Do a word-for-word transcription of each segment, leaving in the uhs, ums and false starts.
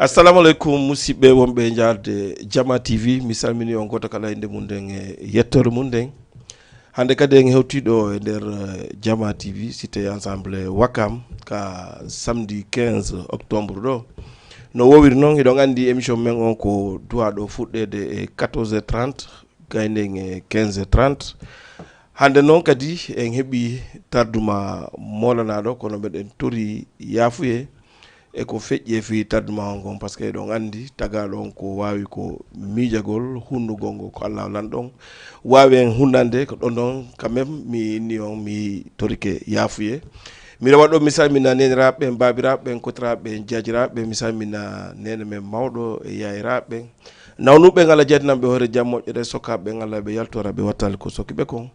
Assalamu aleykum, musidɓe wonɓe e jaarde Jama T V. Mi salmini on gooto kala e innde mum nden e yettoore mum nden. Hannde kadi en hewtii ɗo e nder, eh, Jama T V, Cité Ensemble Wakam, ka samedi quinze octobre ɗo. No wowiri noon, hiɗon anndi émission men on ko duwaaɗo fuɗɗeede e quatorze heures trente, gaynen e quinze heures trente. Hannde noon kadi en heɓii tarduma moolanaaɗo, kono meɗen tori yaafuye e ko feƴƴi e fii tarduma on kon, parce que eɗon anndi tagaaɗo on ko waawi ko miijagol, hunnugol ngol ko Alla lanɗo on. Waawi en hunnande ko ɗon ɗon, quand même, mi inni on, mi torike yaafuye. Mi rewa ɗo, mi salmina neeniraaɓe ɓen, baabiraaɓe ɓen, kotiraaɓe ɓen, jaajiraaɓe ɓen, mi salmina neene men mawɗo e yaayiraaɓe ɓen. Nawnuɓe ɓen, Alla jaatinan ɓe hoore jam moƴƴere, sokaaɓe ɓen, Alla ɓe yaltora, ɓe wattali ko soki ɓe kon.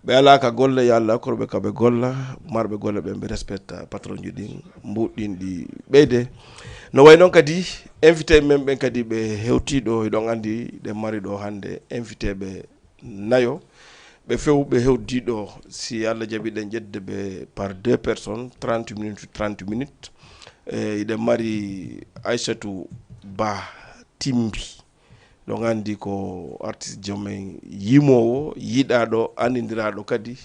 Ɓe alaa ka golle, ya Alla, okkorɓe ka ɓe golla, marɓe golle ɓen, ɓe respecta patronji ɗin, mbuuɗɗinɗi ɓeyde. No way noon kadi, invité men ɓen kadi ɓe hewtii ɗo, hiɗon anndi ɗen mari ɗo hannde invité ɓe nayo. Ɓe few ɓe hewtii ɗo, si Alla jaɓi ɗen ƴettude ɓe par deux personnes, trente minutes, trente minutes. E, hiɗen mari Aissatou Ba Timbi. Ɗon anndi ko artiste joomen yimoowo, yiɗaaɗo, anndindiraaɗo kadi.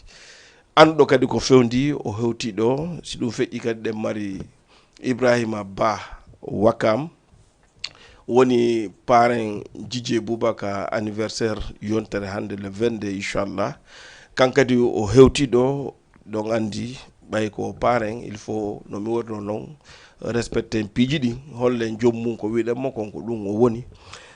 Annduɗo kadi ko fewndi, o hewtii ɗo. Si ɗum feƴƴi kadi, ɗen mari Ibrahima Ba Wakam, woni parrain Dj Bouba ka anniversaire yontere hannde le vingt-deux, inchallah. Kan kadi o hewtii ɗo, ɗon anndi ɓay ko parrain, il faut, no mi wonno noon, respecten piiji ɗin, hollen joom mum ko wiɗen mo kon, ko ɗum o woni.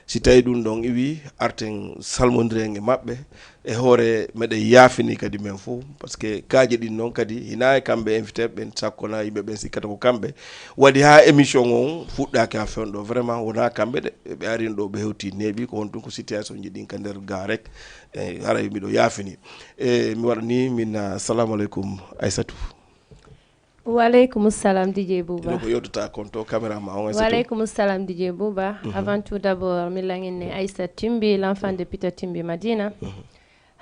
Si tawi ɗum ɗon iwi, arten salmondiren e maɓɓe, e hoore meɗen yaafini kadi men fof, parce que kaaje ɗin noon kadi, hinaa e kamɓe invité ɓen, sakkona yimɓe ɓen sikkata ko kamɓe. Waɗi haa émission on fuɗɗaaki haa fewndo, vraiment wonaa kamɓe de, ɓe arin ɗo, ɓe hewti neeɓi, ko on tun ko situation ji ɗin ka nder ga rek, e haray miɗo yaafini. E mi waɗa ni min, ah, assalamu aleykum, Aissatou. Wa aleykum salam, D J Bouba. Ino ko yewtata kon to caméra ma on, Aissatou. Wa aleykum salam, D J Bouba. Mhm. Avant tout d'abord, mi langinne Aissa Timbi, l'enfant de Pita Timbi Madina. Mhm.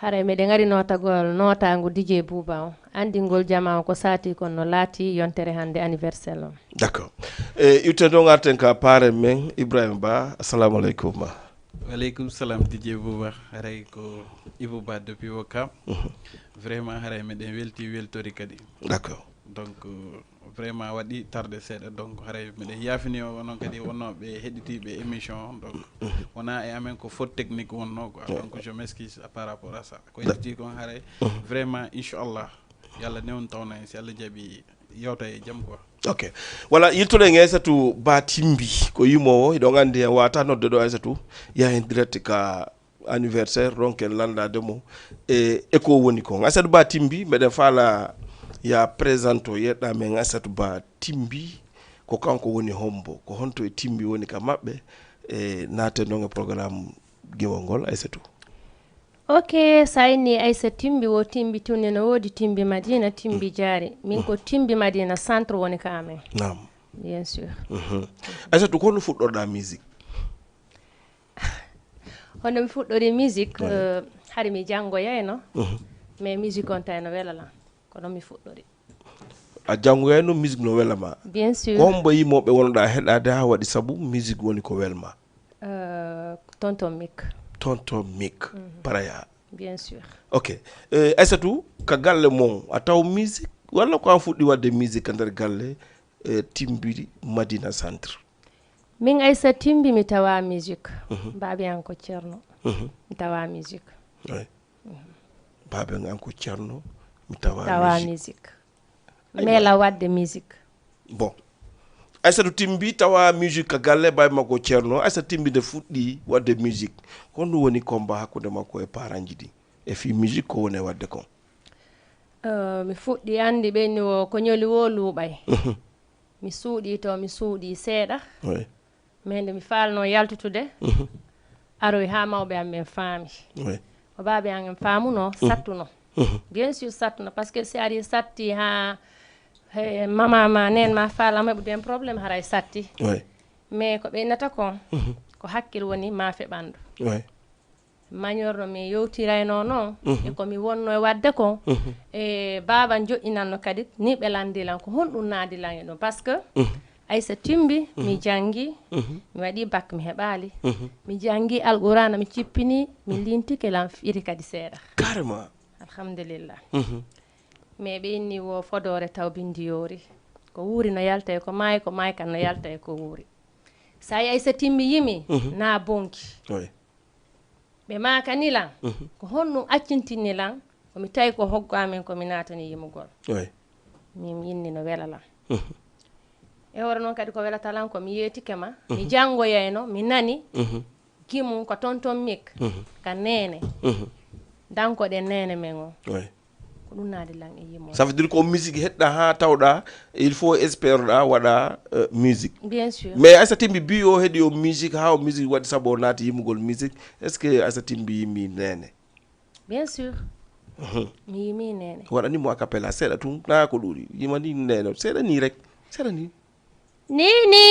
Haray meɗen ngari nootagol nootaangu D J Bouba on. Anndingol jama on ko saati kon no laati yontere hannde anniversaire on. D'accord. E iwten ɗon arten ka parrain men, Ibrahima Ba. Assalamu aleykum. Wa aleykum salam, D J Bouba. Haray ko Ibou Ba depuis Ouakam. Mhm. Vraiment, haray meɗen welti, weltori kadi. D'accord. Donc, euh, vraiment waɗi tardé seeɗa. Donc, haray meɗen yaafini o, onon kadi wonnooɓe heɗitiiɓe émission on. Donc, mhm, wonaa e amen, ko faute technique wonnoo quoi. Ouais. Donc, je m'excuse par rapport à ça. Ko heɗitii kon haray, mhm, vraiment, inchallah, yo Alla newnu tawna en, si Alla jaɓi, yewta e jam quoi. Ok. Voilà, yiltoɗen e Aissatou Ba Timbi, ko yimoowo, hiɗon anndi en waata nodde ɗo Aissatou, yaha en direct ka anniversaire, ronken lanndaade mo e, e ko woni kon. Aissatou Ba Timbi, meɗen faala ya présente o, yeɗɗa men Aissatou Ba Timbi, ko kanko woni hombo, ko honto e Timbi woni ka maɓɓe, e naaten ɗon e programme giwol ngol, Aissatou. Ok, sa inni Aissa Timbi, wo Timbi tun ne no woodi, Timbi Madina, Timbi, mm, Jaari. Min ko, mm, Timbi Madina centre woni ka amen. Naam. Bien sûr. Mhm. Aissatou, ko honno fuɗɗorɗa musique? Honno mi fuɗɗori musique, ouais, euh, hari mi janngoyayno. Mhm. Mais musique on tawi no wela lan. Ko non mi fuɗɗori. A janngoyayno, musique no wela ma? Bien sûr. Ko hombo yimooɓe wonɗa heɗaade haa waɗi sabu musique woni ko welma? Euh, Tonton Mick. Tonton Mick, mhm, Paraya. Bien sûr. Ok. Eh, Aissatou, ka galle mon, a taw musique, walla ko an fuɗɗi waɗde musique ka nder galle, eh, Timbi Madina Centre? Min Aissa Timbi, mi tawa musique. Mhm. Baabi an ko Ceerno. Mhm. Mi tawa musique. Oui. Mhm. Baabi an ko Ceerno, mi tawa musique. Tawa musique. Aywa. Meela waɗde musique. Bon. Aissatou Timbi tawa musique ka galle, baabi makko Ceerno. Aissatou Timbi nde fuɗɗi waɗde musique, ko honɗum woni combat hakkunde makko e parentji ɗi? E fii musique ko woni e waɗde kon? Euh, mi fuɗɗi anndi ɓenni wo ko ñoli wo luuɓay. Mhm. Mi suuɗii to, mi suuɗii seeɗa. Oui. Mais nde mi faalno yaltutude, mhm, aroy haa mawɓe am ɓen faami. Oui. Ko baabe am en faamuno, mhm, sattuno. Mhm. Bien sûr, sattuno, parce que si ari satti haa, he, mama ma, nen ma, faala ma, ɓe ɓen problème, haray satti. Oui. Mais ko ɓeynata kon, mhm, ko hakkil woni maafe ɓandu. Oui. Mañorno mi yewtirayno noon, mhm, e ko mi wonno e waɗde kon, mhm, e baaba joƴƴinanno kadi, ni ɓe lanndi lan ko honɗum naadi lan e ɗum, parce que, mhm, Aysa Timbi, mi janngi, mi waɗi bac, mi heɓaali. Mi janngi Alqur'aana, mi cippini, mi lintike lan iri kadi seeɗa. Carrément. Alhamdulillah. Mais ɓe inni wo fodoore taw bindi yoori. Ko wuuri no yalta e ko maayi, ko maayi kan no yalta e ko wuuri. Sa yi Aysa Timbi yimi, na bonki. Oui. Ɓe maaka ni lan, ko honɗum accintinni lan, ko mi tawi ko hoggo amen ko mi naatani yimugol. Oui. Min inni no wela lan. E hoore noon kadi ko welata lan ko mi yeetike ma, mi janngoyayno, mi nani, gimum ko tonton Mik, ka neene. Danko ɗen neene men on. Oui. Ko ɗum naadi lan e yimugol. Ça veut dire ko musique heɗɗa ha tawɗa, il faut espéroɗa waɗa euh, musique. Bien sûr. Mais Aysa Timbi bi o heɗi o musique ha o musique waɗi sabu o naati yimugol musique. Est-ce que Aysa Timbi yimi neene? Bien sûr. Mi yimi neene. Waɗani mo a cappella seeɗa tun, na ko ɗuuɗi. Yimani neene, seeɗa ni rek, seeɗa ni. Nini,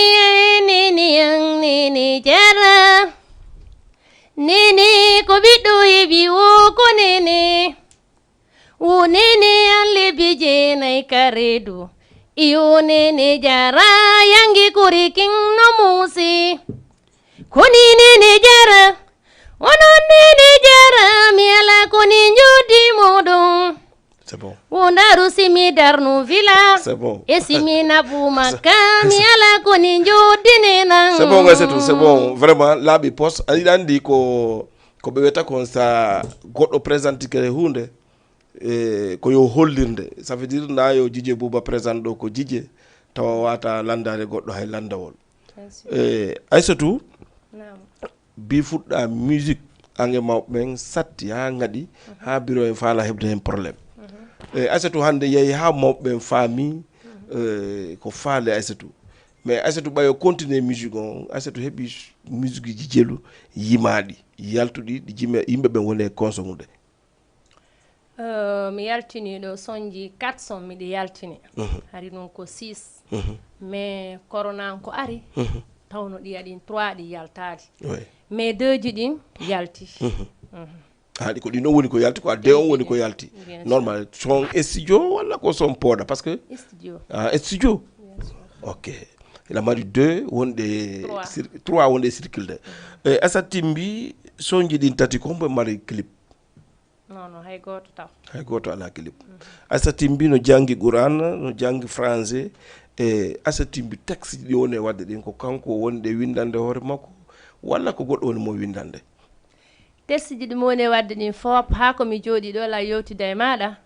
nini, yang, nini, jara. Nini, ko ɓiɗɗo heɓi wo ko nene. Wo nene an lebbi jeenay ka reedu. Iyo nene jara, yangi kuri kin no muusi. Ko ni nene jara, onon nene jara, mi ala ko ni njoddi moɗon. C'est bon. Wo ndaru si mi darnu vila. C'est bon. E si mi nabu makka, mi ala ko ni njoddi nenan. C'est bon, c'est tout, c'est bon. Vraiment, laaɓi pos. Aɗa andi ko ko ɓe wiyata kon sa goɗɗo présentike hunde e ko yo hollirde. Ça veut dire na yo Jije Buuba présente ɗo ko Jije tawa wata landade goɗɗo hay landawol. Eh, Aysatu, Naam. Bi fuɗɗa musique ange mawɓe ɓen satti ha gaɗi ha biro en faala heɓde hen problème. Eh, Aysatu hande yehi ha mawɓe ɓen faami eh, ko faale Aysatu. Mais Aysatu ɓayo continue musique on, Aysatu heɓi musique ji jelu yimaɗi yaltuɗi ɗi jime yimɓe ɓen woni e konsomude. Euh, mi yaltini ɗo sonji quatre cents miɗi yaltini. Hari ɗum ko six. Mais corona ko ari, tawno ɗi aɗin trois ɗi yaltaali. Ouais. Mais deux ji ɗin yalti. Haɗi ko ɗin ɗon woni ko yalti, ko adde on woni ko yalti. Bien sûr. Normal, son e studio walla ko son pooda parce que Studio. Ah, e studio. Bien sûr. Ok. Ina mari deux wonɗe Trois. Cir- trois wonɗe circulde. E Aysatu Timbi sonji ɗin tati ko hombo mari clip? Non, non, hay gooto taw. Hay gooto ala clip. Aysatu Timbi no jangi Qur'an, no jangi français. E Aysatu Timbi texte ɗi woni e wadde ɗin ko kanko woni ɗe windande hoore makko walla ko goɗɗo woni mo windande? Texte ji ɗi mi woni e wadde ɗin fof, haa ko mi jooɗi ɗo la yewtida e maaɗa,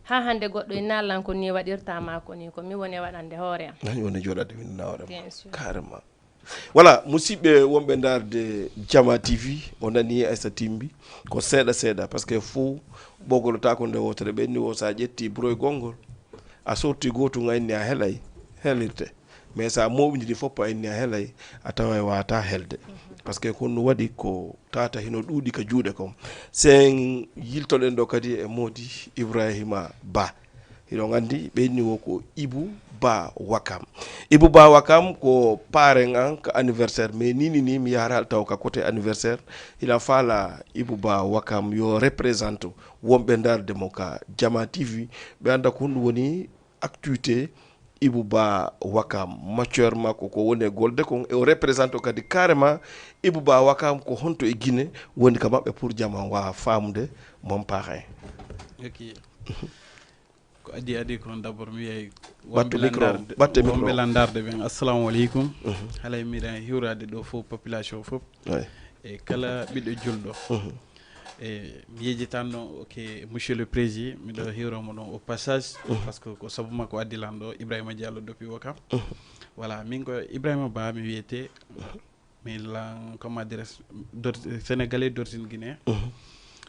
haa hannde goɗɗo ina lan ko ni waɗirta ma ko ni, ko mi woni e waɗande hoore am. Nani woni jooɗade winndina hoore ma? Bien sûr. Carrément. Voilà, musidɓe wonɓe ndaarde Jama T V, o nani Aysatu Timbi ko seeɗa seeɗa parce que fof ɓogolotako nde wotere ɓenni o sa ƴetti broy gongol a sorti gootum a inni a helay helirte. Mais sa moɓidiri fof a inni a helay a tawa e wata helde. Parce que ko ɗum waɗi ko tata hino ɗuuɗi ka juuɗe kon. Sen yiltoɗen ɗo kadi e moodi Ibrahima Ba. Hiɗon anndi ɓe inni wo ko Ibu Ba Wakam. Ibu Ba Wakam ko paren an ka anniversaire, mais nini ni mi yahara taw ka côté anniversaire. Hiɗa faala Ibu Ba Wakam yo représente wonɓe ndaarde mo ka Jama T V, ɓe annda ko honɗum woni activité Ibu Ba Wakam, matière makko ko woni e golde kon e o représente kadi carrément Ibu Ba Wakam ko honto e Guinée woni ka maɓɓe pour jama wawa famude mon parrain. Ok. Ko addi addi ko noon d'abord mi wiyay Batte micro, batte micro. Wonɓe landarde ɓen assalamu aleykum. Halay miɗen hiwrade ɗo fof population fof. Ouais. E kala ɓiɗɗo julɗo. E mi yejitanno ok monsieur le président miɗo hiwromo ɗon au passage. Parce que ko sabu makko addi lan ɗo Ibrahima Diallo depuis Wakam. Voilà min ko Ibrahima Ba mi wiyete. Mi lan comment dire sénégalais d'origine guinéen.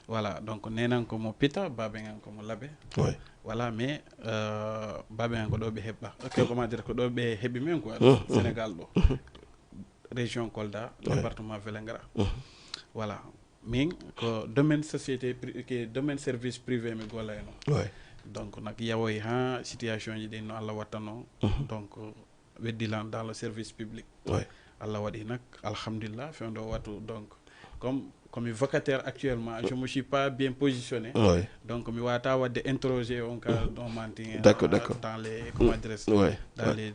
Voilà donc nenan ko mo pita baben an ko mo labe. Ouais. Voilà mais euh, baben an ko ɗo ɓe heɓɓa ok comment dire ko ɗo ɓe heɓi men quoi sénégal ɗo. Région Kolda, département Vélingara. Voilà. Min ko domaine société pri- ke domaine service privé mi golayno. Ouais. Donc nak yawoy ha situation ji ɗin no Allah wattano. Donc weddilan dans le service public. Ouais. Allah waɗi nak alhamdulillah fewndo watu donc comme comme vacataire actuellement je me suis pas bien positionné. Ouais. Donc mi wata wadde interroger on cas dont manti D'accord, d'accord. Dans les comment dire Ouais. Dans les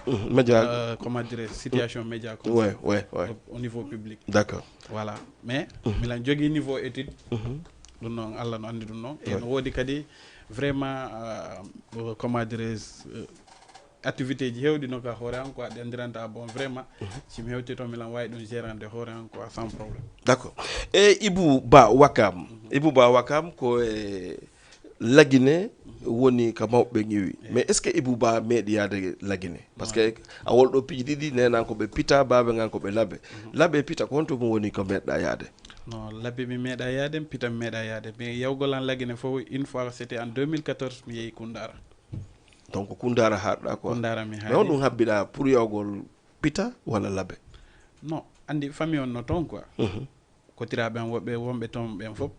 Mhm, média. Euh, comment dirais, situation média comme Ouais, ça, ouais, ouais. Au, au niveau public. D'accord. Voilà. Mais milan jogii niveau étude. Mhm. Ɗum noon, Allah no anndi ɗum noon. E Ouais. No woodi kadi vraiment, euh, comment dirais, euh, activité ji heewɗi no ka hoore an quoi, ɗi anndiranta. Bon, vraiment, si mi hewti toon, milan waawi ɗum gérande hoore an quoi, sans problème. D'accord. E Ibou Ba Wakam, Ibou Ba Wakam ko e Lagine woni ka mawɓe ɓen iwi. Mais est-ce que Ibou Ba meeɗi yaade Lagine? Parce que a wolɗo piiji ɗiɗi, nenan ko ɓe Pita, baabe ngan ko ɓe Labe. Labe e Pita, ko honto mo woni ko meeɗɗa yaade? No, Labe mi meeɗa yaade, Pita mi meeɗa yaade. Mais yawgol an Lagine fof, une fois, c'était en deux mille quatorze, mi yehi Koundara. Donc Koundara haaɗɗa quoi. Koundara mi Mais haaɗi. Honɗum haɓɓiɗa pour yawgol Pita walla Labe? No, anndi famille on no toon quoi. Mhm. Kotiraaɓe am woɓɓe wonɓe toon ɓen fof.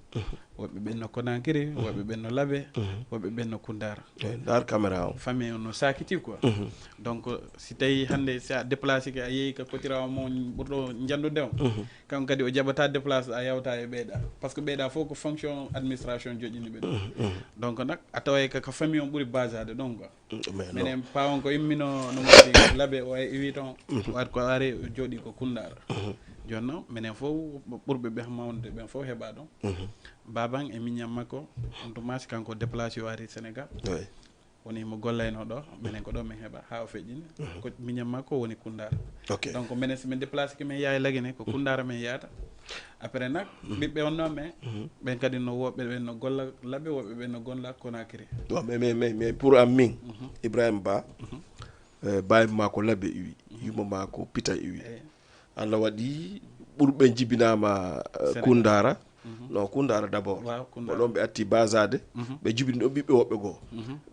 Woɓɓe ɓen no Konankiri, woɓɓe ɓen no Labe, woɓɓe ɓen no Koundara. Eh, ndaar caméra o. Famille on no saakiti quoi. Donc, si tawi hannde si a déplacé ke, a yehi ka kotiraawo mon ɓurɗo njanndude on, kanko kadi o jaɓata déplacé a yawta e ɓeyɗa. Parce que ɓeyɗa fof ko fonction administration joƴƴini ɓe ɗum. Donc nak, a taway ka, ka famille on ɓuri basade ɗon quoi. Mais non. Minen pawon ko immino no modi Labe o e iwi toon. Wat ko ari o jooɗi ko Koundara. Jooni noon, minen fof ɓurɓe ɓe mawnude ɓen fof heɓa ɗon. Baban e miñam makko, on to masi kanko déplacé o ari Sénégal. Oui. Woni mo gollayno ɗo, minen ko ɗo min heɓa haa o feƴƴini. Ko miñam makko woni Koundara. Ok. Donc minen si min déplacé ke min yaha e Lagine, ko Koundara min yahata. Après nak, ɓiɓɓe on noon ɓen, ɓen kadi no woɓɓe ɓen no golla Labe, woɓɓe ɓen no golla Konankiri. Wa, mais, mais, mais, mais pour an min, Ibrahima Ba, eh, baay ma ko Labe iwi, yumma ma ko Pita iwi. Eh. Allah waɗi ɓurɓe jibinama, eh, Sénégal. Koundara. Non, Koundara d'abord. Waaw, Ko Koundara. Ɗon ɓe atti basade, ɓe jibini ɗon ɓiɓɓe woɓɓe goo.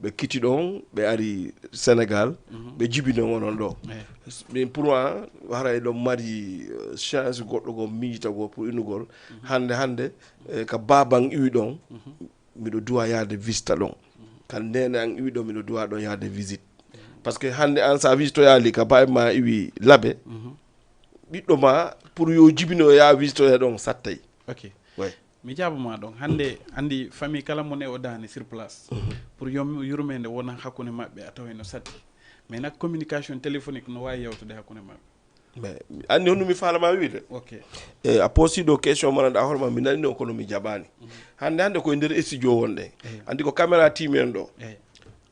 Ɓe kiti ɗon, ɓe ari Sénégal, ɓe jibini on onon ɗo. Eh. Min pour moi, hara eɗon mari, eh, chance goɗɗo goo miijita goo pour inugol. Hannde, hannde, eh, ka baban iwi ɗon, miɗo duwa yaade vista ɗon. Kan nene an iwi ɗon, miɗo duwa ɗon yaade visite. Parce que hannde an sa visitoyaali ka baay ma iwi Labe, ɓiɗɗo ma pour yo jibino ya visitoya ɗon sattay. Ok. Ouais. Mi jaabuma ɗon. Hannde anndi famille kala mo ne o daani sur place. Pour yom-, yurmeende wona hakkunde maɓɓe a taway no satti. Mais nak communication téléphonique no waawi yawtude hakkunde maɓɓe. Mais anndi honno mi faalama wiide? Ok. E a posiɗo question mana ɗa hoore ma mi nanino kono mi jaɓani. Hannde hannde koye nder studio wonɗen. Anndi ko caméra timi en ɗo. Eyi.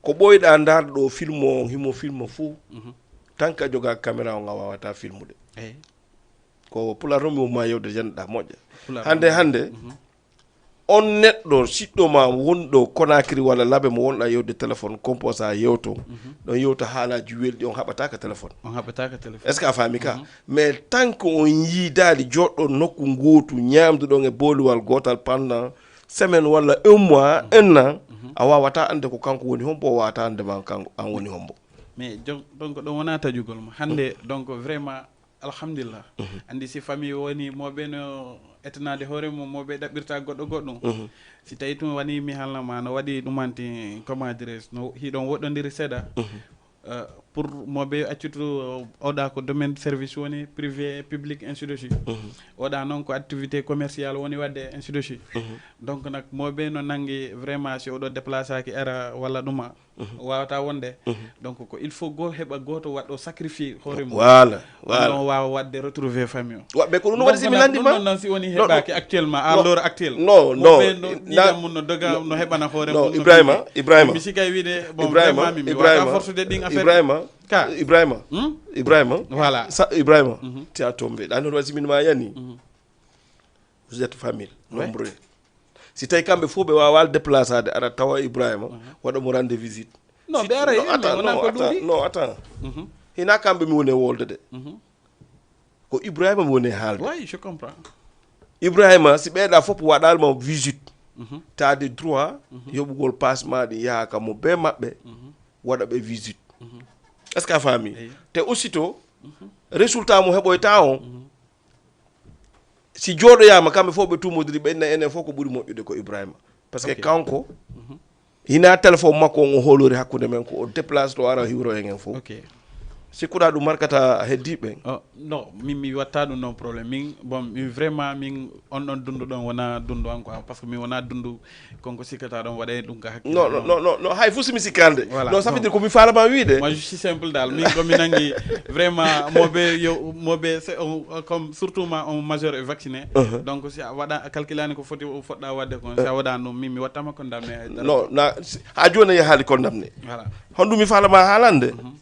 Ko ɓooyɗa ndaar ɗo film o on himo film fof. Tan ka joga caméra on a wawata filmude. Eyi. Ko pular noon mi wonma yewde janɗa moƴƴa. Pular Hannde noon. Hannde on neɗɗo siɗɗo ma wonɗo Konankiri walla Labe mo wonɗa yewde téléphone composa yewto. Ɗon yewta haalaji welɗi on haɓata ka téléphone. On haɓata ka téléphone. Est-ce que a faami ka? Mais tant que on yiidaali joɗɗo nokku ngootu ñaamduɗon e booluwal gootal pendant semaine walla un mois, un an, a wawata annde ko kanko woni hombo, o wawata annde ma kanko an woni hombo. Mais jon-, donc ɗon wona taƴugol mo hannde. Donc vraiment, alhamdulillah. Anndi si famille woni moɓe no etanaade hoore mum, moɓe ɗaɓɓirta goɗɗo goɗɗum. Si tawi tun wani mi halna ma no waɗi ɗumanti, comment dirais, no hiɗon woɗɗondiri seeɗa. Euh, pour moɓe accutu, euh, oɗa ko domaine de service woni, privé, public, ainsi de suite. Oɗa noon ko activité commerciale woni waɗde, ainsi de suite. Donc nak moɓe no nangi vraiment si oɗo déplacé aki ara walla ɗuma. Wawata wonde. Donc ko il faut go heɓa goto waɗɗo sacrifié hoore mum. Voilà, voilà. No wawa waɗde retrouver famille o. Waɓɓe ko ɗum waɗi si mi landima. Non, non, si woni heɓaki actuellement à l'heure actuelle. Non, non. Ɓe no ƴiƴam mum no doga no heɓana hoore Non, mum no Ibrahima, mbiɗi. Ibrahima. Mi sikay wiide bon Ibrahima, vraiment mi mi Ibrahima, wata force de ɗin affaire. Ibrahima, Ka. Ibrahima, Hmm? Ibrahima. Voilà. Sa Ibrahima, tu as tombé. Ɗa non waɗi si min ma yani. Vous êtes famille, Ouais. nombreux. Si tawi kamɓe fof ɓe wawa déplacade ara tawa Ibrahima, waɗa mo rendre visite. Non, Si- ɓe ara non, yimɓe, attends, wona non, ko attends, ɗuuɗi. Non, attends. Hina kamɓe mi woni e woldede. Ko Ibrahima mi woni e haalde. Oui, je comprends. Ibrahima si ɓeeɗa fof waɗalma visite, t'as de droit yoɓugol passe ma ɗi yaha ka mo be maɓɓe, waɗa ɓe visite. Est-ce que a faami? Eyi. Te aussitôt résultat mo heɓoyta on, si jooɗoyama kamɓe fof ɓe tumodiri ɓe inna enen fof ko ɓuri moƴƴude ko Ibrahima. Parce que kanko hina téléphone makko on o hoolori hakkunde men ko o déplace to ara hiwro en en fof. Ok. Sikkuɗa ɗum markata heddiɓe? Oh, non, min mi watta ɗum ɗon problème. Min bon, min vraiment, min on ɗon dundu ɗon wona dundu an quoi, parce que min wona dundu konko sikkata ɗon waɗay ɗum ka hakkille. Non, non, non, non, non, hay fo simi sikkande. Voilà, non, ça veut dire ko mi falama wiide. Moi je suis simple dal, min ko mi nangi vraiment mobe yo mobe c'est comme surtout ma on majeur est vacciné. Uh -huh. Donc si a waɗa a calculani ko foti o foɗɗa wadde kon, si a waɗa ɗum min mi wattama condamné. Non, na ha joni yahaali condamné. Voilà. Honɗum mi falama haalande? Uh -huh.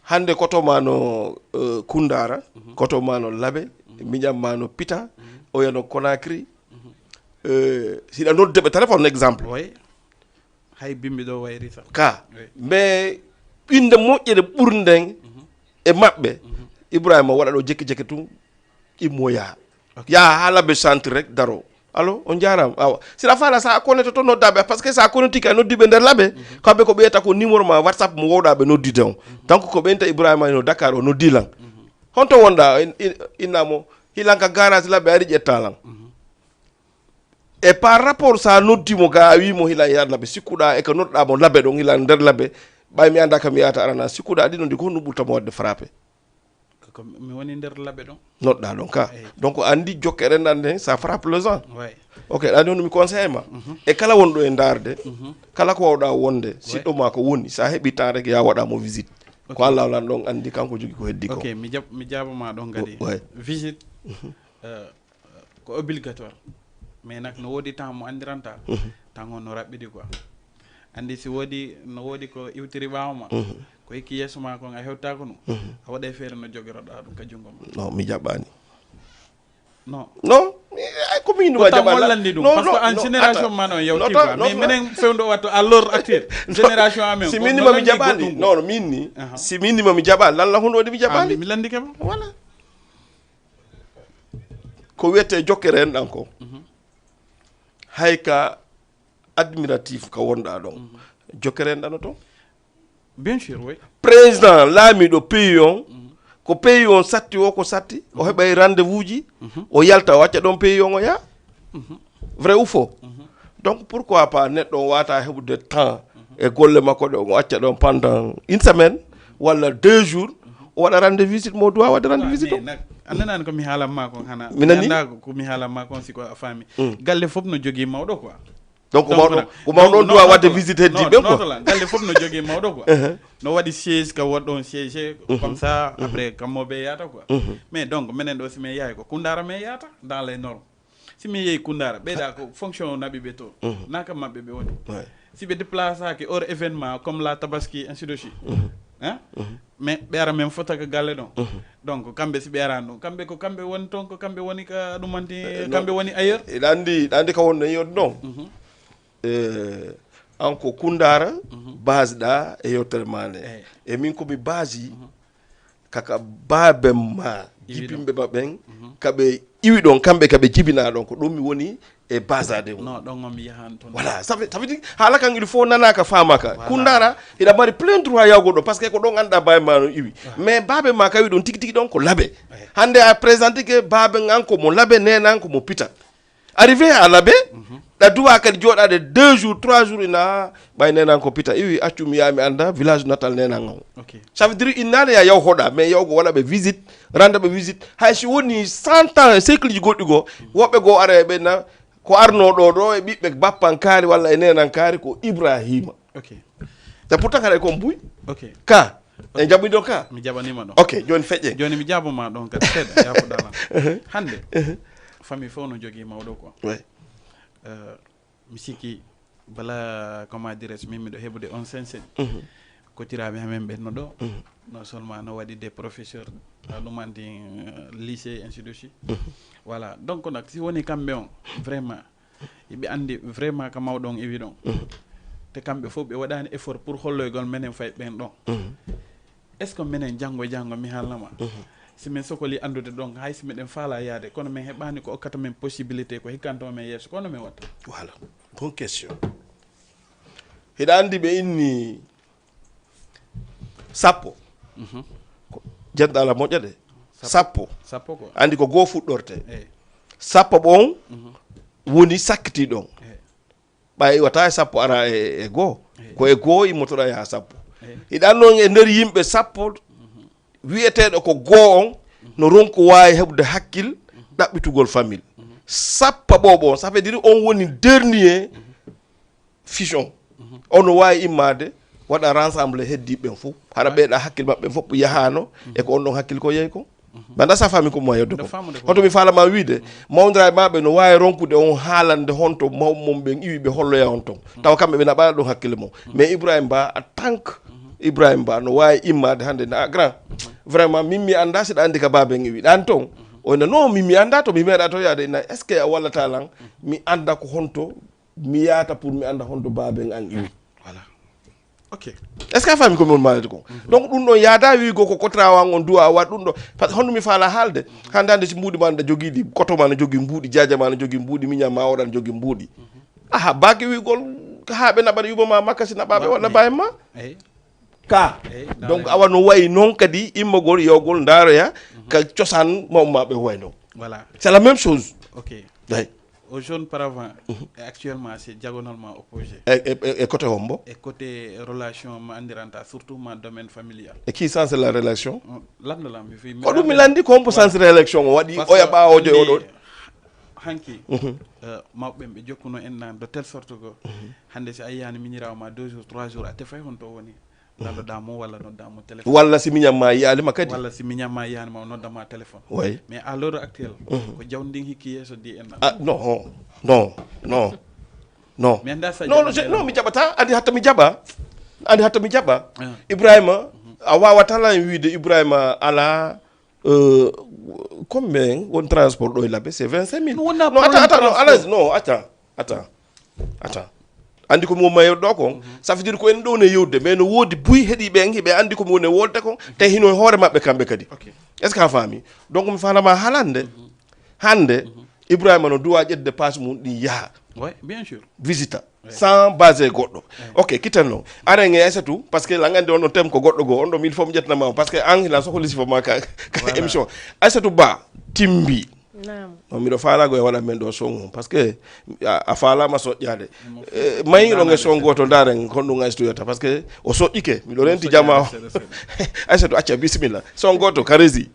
Hannde koto ma no uh, Kundara, mm -hmm. koto ma no Labe, mm -hmm. miñam ma no Pita, mm -hmm. oya no Conakry. Mm -hmm. uh, Siɗa nodde ɓe téléphone exemple. Oui. Hay bimbi ɗo wayri sa. Ka. Oui. Mais ɓinde moƴƴere ɓurnden mm -hmm. e maɓɓe. Mm -hmm. Ibrahima waɗa ɗo jekki jekki tun immoya. Okay. Yaha ha Labe centre rek daro. Allo, on jaaraama. Awa. Sira faala sa a connecté to noddaɓe parce que sa connecté ka noddiɓe nder Labe, mm -hmm. kamɓe ko ɓeyata ko numéro ma WhatsApp mo wowɗaɓe noddude on. Mm -hmm. Donc ko ɓenta Ibrahima no Dakar o noddi lan. Mm -hmm. Honto wonɗa innamo hilan ka garage Labe ari ƴetta lan. Mm -hmm. E par rapport sa noddi mo ga a wi mo hilan yar Labe sikkuɗa e ka nodɗa mo Labe ɗon hilan nder Labe ɓay mi anda ka mi yata arana sikkuɗa ɗi noddi ko honɗum ɓurta mo wadde frappé. Ko mi woni nder Labe ɗon. Noɗɗa ɗon ka. Donc andi jokkere nan ne ça frappe le sang. Ouais. Ok, andi hono mi conseil ma. Mm -hmm. E kala wonɗo e darde, mm -hmm. kala ko wawɗa wonde, ouais. siɗɗo ma ko woni, sa heɓi temps rek ya waɗa mo visite. Okay. Ko Allah lan ɗon andi kanko jogi ko heddi ko. Ok, mi jab mi jabama ɗon kadi. Ouais. Visite. Mm -hmm. uh, ko obligatoire mais nak no wodi temps mo andiranta temps on no raɓɓiɗi quoi andi si wodi no wodi ko iwtiri ɓawo ma ko hikki yeeso ma kon a hewtako ɗum a waɗa feere no jogiroɗa ɗum ka jungo ma. Non, mi jaɓani. Non. Non. Ay ko min ɗum a jaɓani lan ɗum parce que en génération ma non yawti quoi mais minen fewndo watto à l'heure actuelle génération amen si min nima mi jaɓani. Non, non, min ni si min nima mi jaɓani lan la hunde waɗi mi jaɓani mi landi kam. Voilà. Ko wiyetee jokkere en ɗan ko hay ka admiratif ka wonɗa ɗon jokkere en ɗano ton. Bien sûr, oui. Président laamiɗo pays on ko pays on satti o ko satti o heɓay rendez-vous ji o yalta o acca ɗon pays on o yaha. Vrai ou faux? Donc pourquoi pas neɗɗo o wata heɓude temps e golle makko ɗe o acca ɗon pendant une semaine walla deux jours o waɗa rende visite mo duwa waɗa rende visite o. Annanani ko mi haalan ma kon hana mi nani ko mi haalan ma kon siko a faami. Galle fof no jogii mawɗo quoi. Donc ko mawɗo ko mawɗo on duwa waɗde visite heddi ɓe quoi. Galle fof no jogii mawɗo quoi. No waɗi siège ka woɗɗon siège comme ça après kammo ɓe yahata quoi. Mais donc minen ɗo si min yahay ko kundara min yahata dans les normes. Si mi yehi kundara ɓeyɗa ko fonction naɓi ɓe to na kam maɓɓe ɓe woni. Si ɓe déplacaki or événement comme la tabaski ainsi de suite hein. Mais ɓe ara min fota ka galle ɗon. Donc kamɓe si ɓe arani ɗum kamɓe ko kamɓe woni toon ko kamɓe woni ka ɗumanti kamɓe woni ailleurs. Iɗa andi iɗa andi ka wonno yiyode ɗon. An ko kundara base ɗa e yewtere ma nde e min komi base kaka baaben ma jibinɓe ma ɓen kaɓe iwi ɗon kamɓe kaɓe jibina ɗon ko ɗum mi woni e basade o. Non, ɗon on mi yahan toon. Voilà, ça veut, ça veut dire haala kan il faut nanaka famaka voilà. Kundara ina mari plein droit yawgo ɗo parce que ko ɗon anɗa bawi ma no iwi ah. Mais baabe ma kawi ɗon tigi tigi ɗon ko labe ouais. Hande a présente que baabe an ko mo labe nena an ko mo pita. Arrivé à l'abbé, mhm. Ɗa duwa kadi joɗade deux jours trois jours ina ɓay nenan ko pita iwi accu mi yaha mi anda village natal nenan on. Okay. Ça veut dire innade ya yaw hoɗa mais yawgo waɗa ɓe visite randa ɓe visite hay si woni cent ans siècle ji goɗɗi goo woɓɓe goo ara e ɓenna ko arno ɗo ɗo e ɓiɓɓe bappan kaari walla e nenan kaari ko Ibrahima. Okay. C'est pourtant kadi ko mbuy. Okay. Ka en jaɓɓi ɗo ka mi jaɓanima ɗon. Ok, joni feƴƴe joni mi jaɓoma ɗon kadi seeɗa yafuɗalam. Hande famille fof no jogui mawɗo quoi. Oui. Euh, mi sikki bala comment dirais min miɗo heɓude on sensen. Kotiraɓe amen ɓenno ɗo non seulement no waɗi des professeurs ɗumanti lycée ainsi de suite. Voilà donc nak si woni kamɓe on vraiment hiɓe andi vraiment ka mawɗo on iwi ɗon. Te kamɓe fof ɓe waɗani effort pour holloygol menen fay ɓen ɗon. Est ce que menen janngo e janngo mi haalnama si min sokoli anndude ɗon hay si miɗen faala yaade kono min heɓaani ko okkata min possibilité ko hikkanto min yeeso kono min watta? Voilà, bonne question. Hiɗa anndi ɓe inni sappo. Ko jeɗɗala moƴƴa de sappo sappo ko anndi ko goo fuɗɗorte. Sappo ɓon woni sakkiti ɗon. Ɓay iwata e sappo ara e e goo ko e goo immotoɗa yaha sappo. Hiɗa anndi on e nder yimɓe sappo Wiyeteeɗo ko goo on no ronku waawi heɓude hakkil ɗaɓɓitugol famille. Sappa ɓooɓo on, ça veut dire on woni dernier fusion. Ono waawi immaade, waɗa rassemble heddiiɓe ɓen fof. Hara ɓeeɗa hakkil maɓɓe fof yahaano e ko on ɗon hakkil ko yehi ko. Banda sa faami ko mo yodde ko. Hoto mi faala ma wiide, mawndira e maɓɓe no waawi ronkude on haalande honto mawɓe mon ɓen iwi ɓe holloya on ton. Tawa kamɓe ɓe naɓaɗa ɗon hakkille mon. Mais Ibrahim Ba, en tant que Ibrahim Ba, no waawi immaade hannde na grand. Vraiment, min mi annda siɗa anndi ka baaben iwi. Ɗan ton, o ina no min mi annda to mi meeɗa to yaade ina, est-ce que a wallata lan? Mi annda ko honto, mi yaata pour mi annda honto baaben an iwi. Voilà. Ok. Est-ce que a faami ko mi woni maalde ko? Donc ɗum ɗon yaada wiigo ko kotrawa on duwa waɗ ɗum ɗo. Par ce que honno mi faala haalde? Hannde hannde si mbuuɗi ma na jogiiɗi, koto ma na jogii mbuuɗi, jaaja ma na jogii mbuuɗi, miña ma oɗan jogii mbuuɗi. Aha, baake wiigol haa ɓe naɓata yuba ma makka si naɓaɓe walla bayen ma? Ka. Donc awa no wayi noon kadi immagol yewgol ndaaroya ka cosaan mawɓe maɓɓe ko wayi noon. Voilà. C'est la même chose. Ok. Eyi. Au jaune paravent et actuellement c'est diagonalement opposé. E, e, e, e côté hombo? E côté relation mo anndiranta surtout ma domaine familial. E qui sens la relation? Lanndo lam mi fi ko ɗum mi lanndi ko hombo sens relation o waɗi oya ɓaawojo e oɗo? Hanki, eh, mawɓe ɓe jokkuno en nan de telle sorte que hannde si a yiyani miñiraawo ma deux jours trois jours a tefay honto woni. Landoɗaa mo walla noddaa mo téléphone. Walla si miñam ma yiyaali ma kadi. Walla si miñam ma yiyaani ma o nodda ma téléphone. Oui. Mais à l'heure actuelle, ko jawdi ndin hikki yeeso di en. Ah, non, non, non. Non. Mi annda sa non, non, jaɓan non, mi jaɓata, andi hatta mi jaɓa. Andi hatta mi jaɓa. Ibrahima, a waawata lan wiide Ibrahima ala, euh, combien won transport ɗo e labbe? C'est vingt-cinq mille. Non, attends, attends, non, Alas, non, attends, attends, attends. Andi ko mi won mayo ɗo kon, ça veut dire ko en ɗo ne yewde, mais no woodi buy heɗi ɓe en hiɓe andi ko mi woni wolde kon, te hino e hoore maɓɓe kamɓe kadi. Ok. Est-ce que a faami? Donc mi faalama haalande, hannde, Ibrahima no duwa ƴettude passe mum ɗin yaha. Oui, bien sûr. Visita, oui, sans base goɗɗo. Oui. Ok, kiten non. Aren e Aissatou, parce que lan andi on ɗon tem ko goɗɗo goo, on ɗon mille fois mi ƴettanama on, parce que an hila soko lisi fo ma ka, ka émission. Aissatou Ba, timbi. Naam. Non, miɗo faalago e waɗa men ɗo son on, parce que a, a faalama soƴƴade. Eh, mayi ɗon e son gooto ndaren kon ɗum Aissatou yetta, parce que o soƴƴike, miɗo renti jama o. Aissatou, acca, bisimilla. Son gooto, karesi.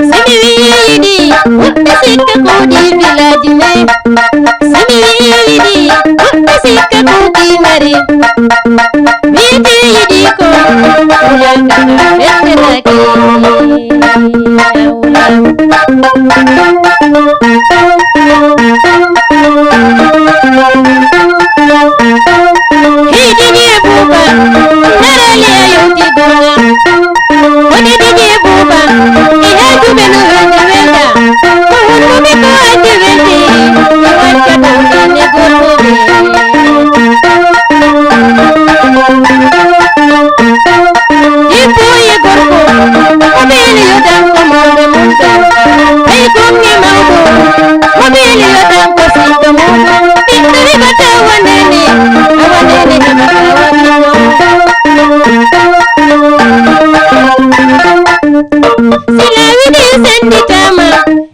Simi wiyiɗi, woɓɓe sikka ko ɗi village men. Simi wiyiɗi, woɓɓe sikka ko ɗi mari. Wiyete yiɗi ko, yakata ɓettenaki. Hiɗini e buuba, darali a yewti goonga. Woni ɗiɗi e buuba, ɗi haajuɓe no haaji welda. Ko hunnuɓe ko haaji weldi, mi watta ɗum ɗon e gorkoɓe. Debbo e gorko, ko ɓeeli yo danko mawɓe mum ɗon. Hay gonŋe mawɗo, ko ɓeeli yo danko sikka mum. Ɓiɗɗo heɓata wonani, a wonani heɓata wonani. Si laawi ɗi sennditaama,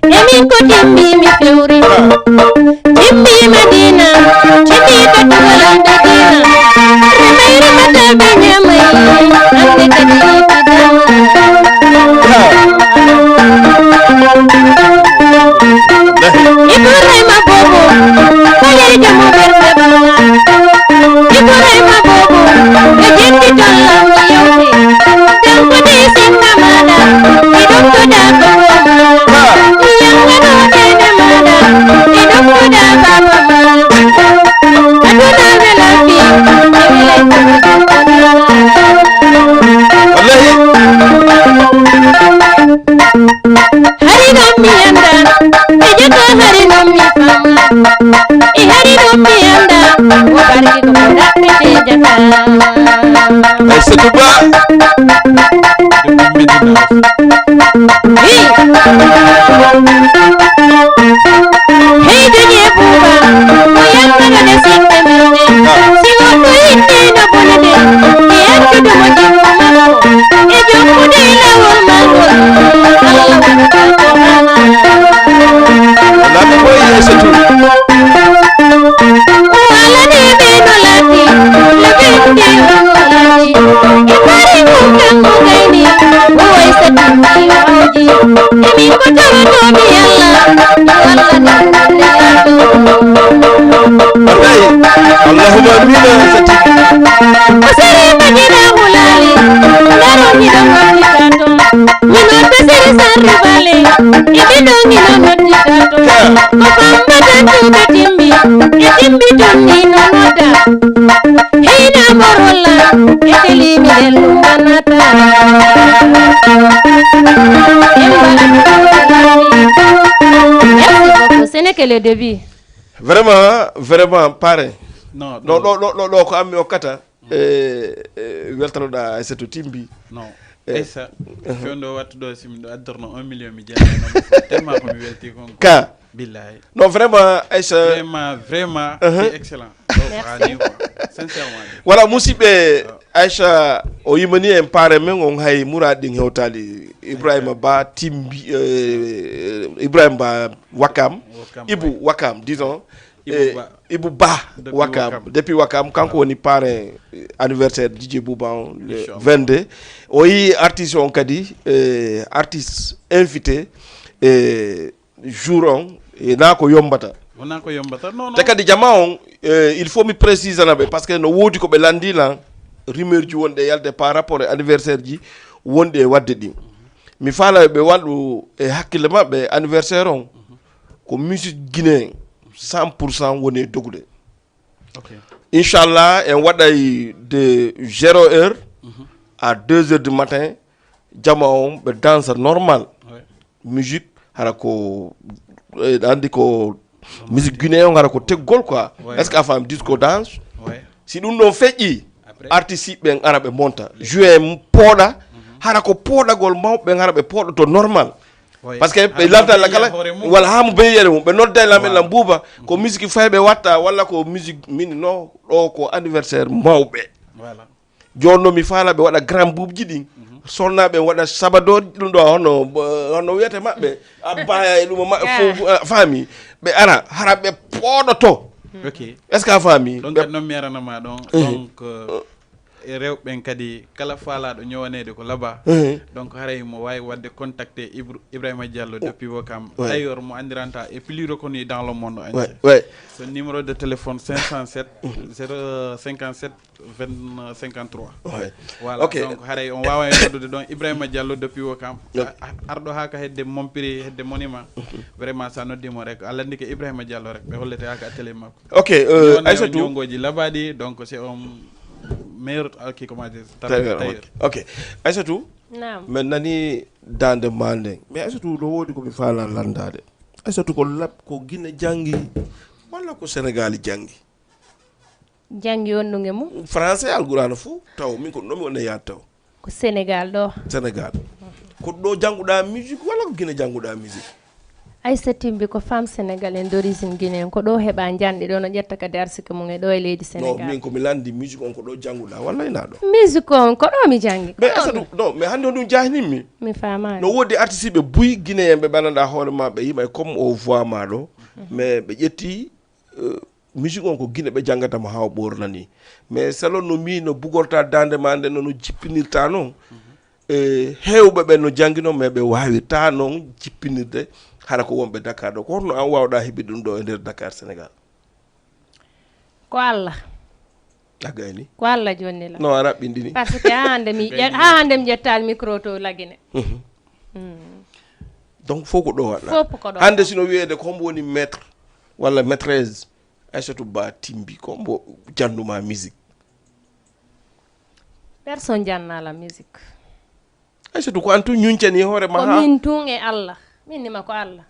e min ko timmi mi fewri. Timmi Madina, timmi ko tugalande diina. Remay remata ɓe ñamay, hande kadi yitidama. Ibrahima Bobo, ko leydi mo ɓernde ɓaŋa. Ibrahima Bobo, ɓe jetti tollam yewti. Janngude sinna maɗa, mi ɗoftuda ko woma. Yangano kene maɗa, mi ɗoftuda ba. E jaka hari ɗum mi fama. E hari ɗum mi anda. O barki ko ko daɓɓete jaka. Aissatou Ba. Hey, hey, Johnny Buba. Mo yannata le sinde minde. Si o ko itti na bonde. E yettude mo jikko makko. E jokkude e lawol makko. Allah waɗata ko hana. Laabi boy Aissatou. O alani ɓe no laati, le ɓe nde o alani. E mari mo kanko gayni, o Aissatou ni o aji. E min ko tawatoomi Allah, yo Allah nannde yaato. Wallahi, Allahumma amina, Aissatou. O sere bajira hulali, ngaro mi ɗon hokkita to. Mi nodda sere sarri bale, e ɓe ɗon mi ɗon noddita to. Ko bamba tan tuka timmi, e timmi ton ni no nodda. Heyna morolla, e telimi ɗen lumbanata. Merci beaucoup. Ce n'est que le début. Vraiment, vraiment, pare. Non, non, ɗo ɗo ɗo ɗo ko ammi okkata. E, e weltanoɗa Aissatou timbi. Non. E, Aissa, fewndo wattuɗo simi ɗo addorno un million mi jeeɗanoma. Tellement ko mi welti kon. Ka. Billahi. Non, vraiment, Aissa. Vraiment, vraiment, c'est excellent. Sincèrement. Voilà, musidɓe, Aissa o yimani en pare men on, hay muraɗi ɗin hewtali. Ibrahima Ba timbi, eh, Ibrahima Ba Wakam, Ibu Wakam, disons. Ibu Ba Wakam, depuis Wakam, kanko woni parrain anniversaire DJ Bouba on le vingt-deux. O yi artiste on kadi, eh, artiste invité, eh, jour on, eh, na ko yombata. Wona ko yombata. Non, non. Te kadi jama on, eh, il faut mi précisana ɓe, parce que no wodi ko ɓe landina, rumeur ji wonɗe yalde par rapport e anniversaire ji wonɗi e wadde ɗin. Mi faala ɓe waɗu e hakkille maɓɓe anniversaire on ko musique guinéen cent pour cent woni e dogude. Inchallah, en waɗay de zéro heure à deux heures du matin, jama on ɓe dansa normal. Musique hara ko, eh, andi ko musique guinéen on hara ko teggol quoi. Est-ce que a faami? Disco danse. Si ɗum ɗon feƴƴi, artiste ɓen ara ɓe monta, jouer pooɗa. Hara ko pooɗagol mawɓe ɓen hara ɓe pooɗoto normal. Parce que ɓe lantan la kala wala ha mo beyi yere mum ɓe nodda e lamen lan buuba, ko musique fay ɓe watta walla ko musique min? No, ɗo ko anniversaire mawɓe. Jooni no mi faala ɓe waɗa grand boubji ɗin. Solnaɓe waɗa sabado ɗum ɗo hono, hono wiyete maɓɓe, abbaya e ɗum maɓɓe fof, faami. Ɓe ara hara ɓe pooɗoto. Est-ce que a faami? Ɗon kadi noon mi aranama ɗon. Donc, e rewɓe ɓen kadi, kala faalaɗo ñowaneede ko laba. Donc haray mo waawi waɗde contacté Ibrahima Diallo depuis Wakam. D'ailleurs mo anndiranta e plus reconnu dans le monde entier. So numéro de téléphone cinq cent sept, zéro cinquante-sept, vingt cinquante-trois. Voilà. Donc haray on waawa e noddude ɗon Ibrahima Diallo depuis Wakam. Arɗo haa ka hedde Mompiri, hedde Monument. Vraiment sa noddi mo rek, a landike Ibrahima Diallo rek, ɓe hollete haa ka atelier makko. Ok. Aissatou, ñongoji labaɗi. Donc c'est un meilleur, ok, comment dire, tailleur. Ok. Aissatou, min nani dande ma nden, mais Aissatou no wodi ko mi faala landade. Aissatou ko lab ko Guinée jangi walla ko Sénégal jangi? Jangi on ɗum e mum. Français, alqurana fof taw min ko nomi wonde yaade taw. Ko Sénégal ɗo. Sénégal. Ko ɗo jannguɗa musique walla ko Guinée jannguɗa musique? Aissa Timbi ko femme sénégalaise d'origine guinéen, ko ɗo heɓa janɗe ɗo no ƴetta kadi arsike mum e ɗo e leydi Sénégal. Non, min ko mi landi musique on ko ɗo jannguɗa walla ina ɗo? Musique on ko ɗo mi janngi. Mais Aissa ɗum, non, mais hannde on ɗum jahinimmi. Mi faamaani. No woodi artiste ɓe buy guinéen ɓe ɓananɗa hoore ma ɓe yimay comme o voix ma ɗo, mais ɓe ƴetti euh, musique on ko Guinée ɓe janngata mo haa o ɓoorna ni. Mais selon no mi no bugorta dande ma nde no no jippinirta noon, e heewɓe ɓe no janngi noon mais ɓe waawirta noon jippinirde hara ko wonɓe Dakar ɗo. Ko honno an waawɗa heɓi ɗum ɗo e nder Dakar Sénégal? Ko Allah. A gayni? Ko Allah jonni la. Non, a raɓɓinɗini. Parce que haa hannde mi ƴe- haa hannde mi ƴettaali micro to Lagine. Donc fof ko ɗo waɗɗa. Fof ko ɗo. Hannde sino wiyeede ko hombo woni maître walla maîtresse Aissatou Ba Timbi, ko hombo jannuma musique? Personne jannaa la musique. Aissatou ko an tun ñuñcani hoore ma. Ko ha min tun e Allah. Min nima ko Allah.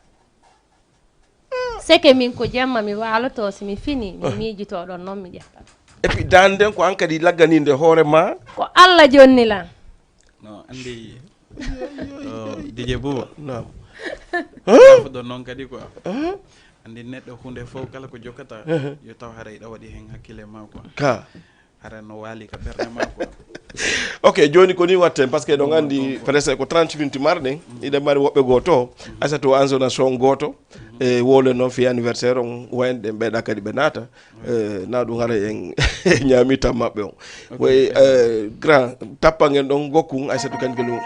Seke min ko jemma mi waaloto, si mi fini mi miijito ɗon noon mi ƴetta. Et puis dande nden ko an kadi lagganinde hoore ma. Ko Allah jonni lan. No andi o dj buba Naam. Fuɗɗo noon kadi quoi. Andi neɗɗo hunde fof kala ko jokkata yo taw haray ɗa waɗi hen hakkille ma quoi. Ka. Hara no waali ka ɓernde ma quoi. Ok, joni ko ni watten parce que ɗon andi presque ko trente minutes marɗen. Iɗen mari woɓɓe goo to. Asatu anzona son gooto. E wole noon fi anniversaire on wayen ɗen ɓeyɗa kadi ɓe naata. Eh, na ɗum hara en ñaami tan maɓɓe on. Way eh, grand tappangen ɗon gokkun aysatu kan gelu.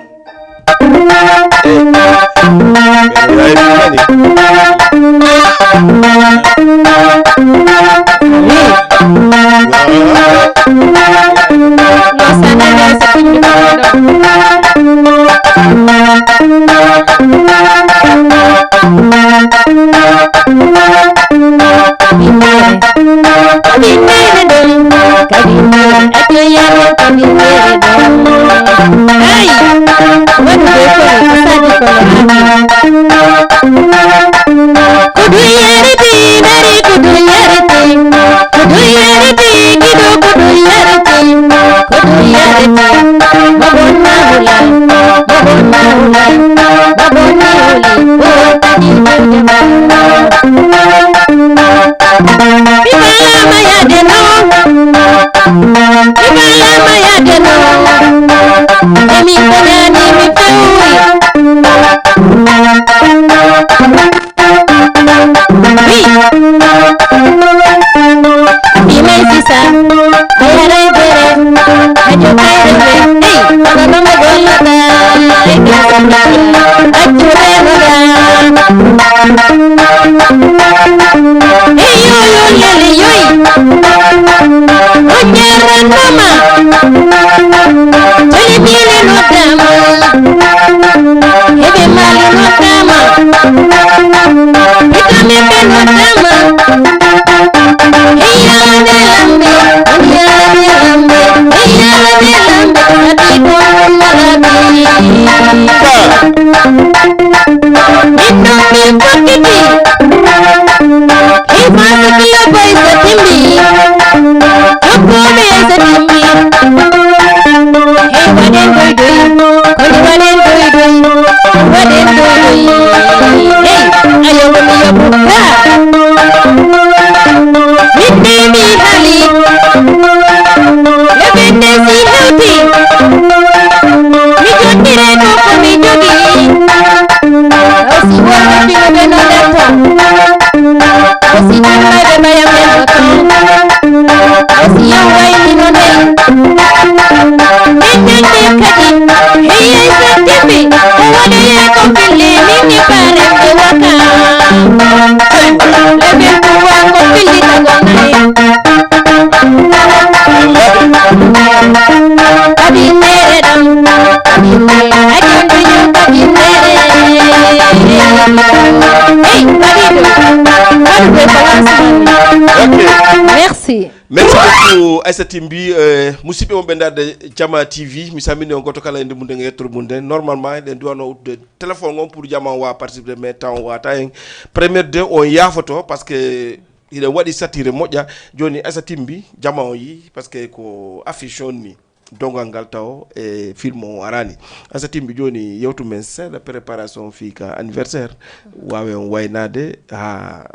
Merci. Merci beaucoup Aissati Mbi. Eh, musidɓe wonɓe ndaarde Jama T V, mi salmini on goto kala e nde mum nden e yettere mum nden. Normalement eɗen duwano udde téléphone on pour Jama on wawa participer, mais temps on wawata hen. Première de on yaafoto parce que hiɗen waɗi satire moƴƴa. Joni Aissati Mbi, Jama on yi parce que ko affiche on ni. Dongal ngal taw e film o arani. Aissati Mbi, joni yewtu men seeɗa préparation fii ka anniversaire. Wawe on waynade ha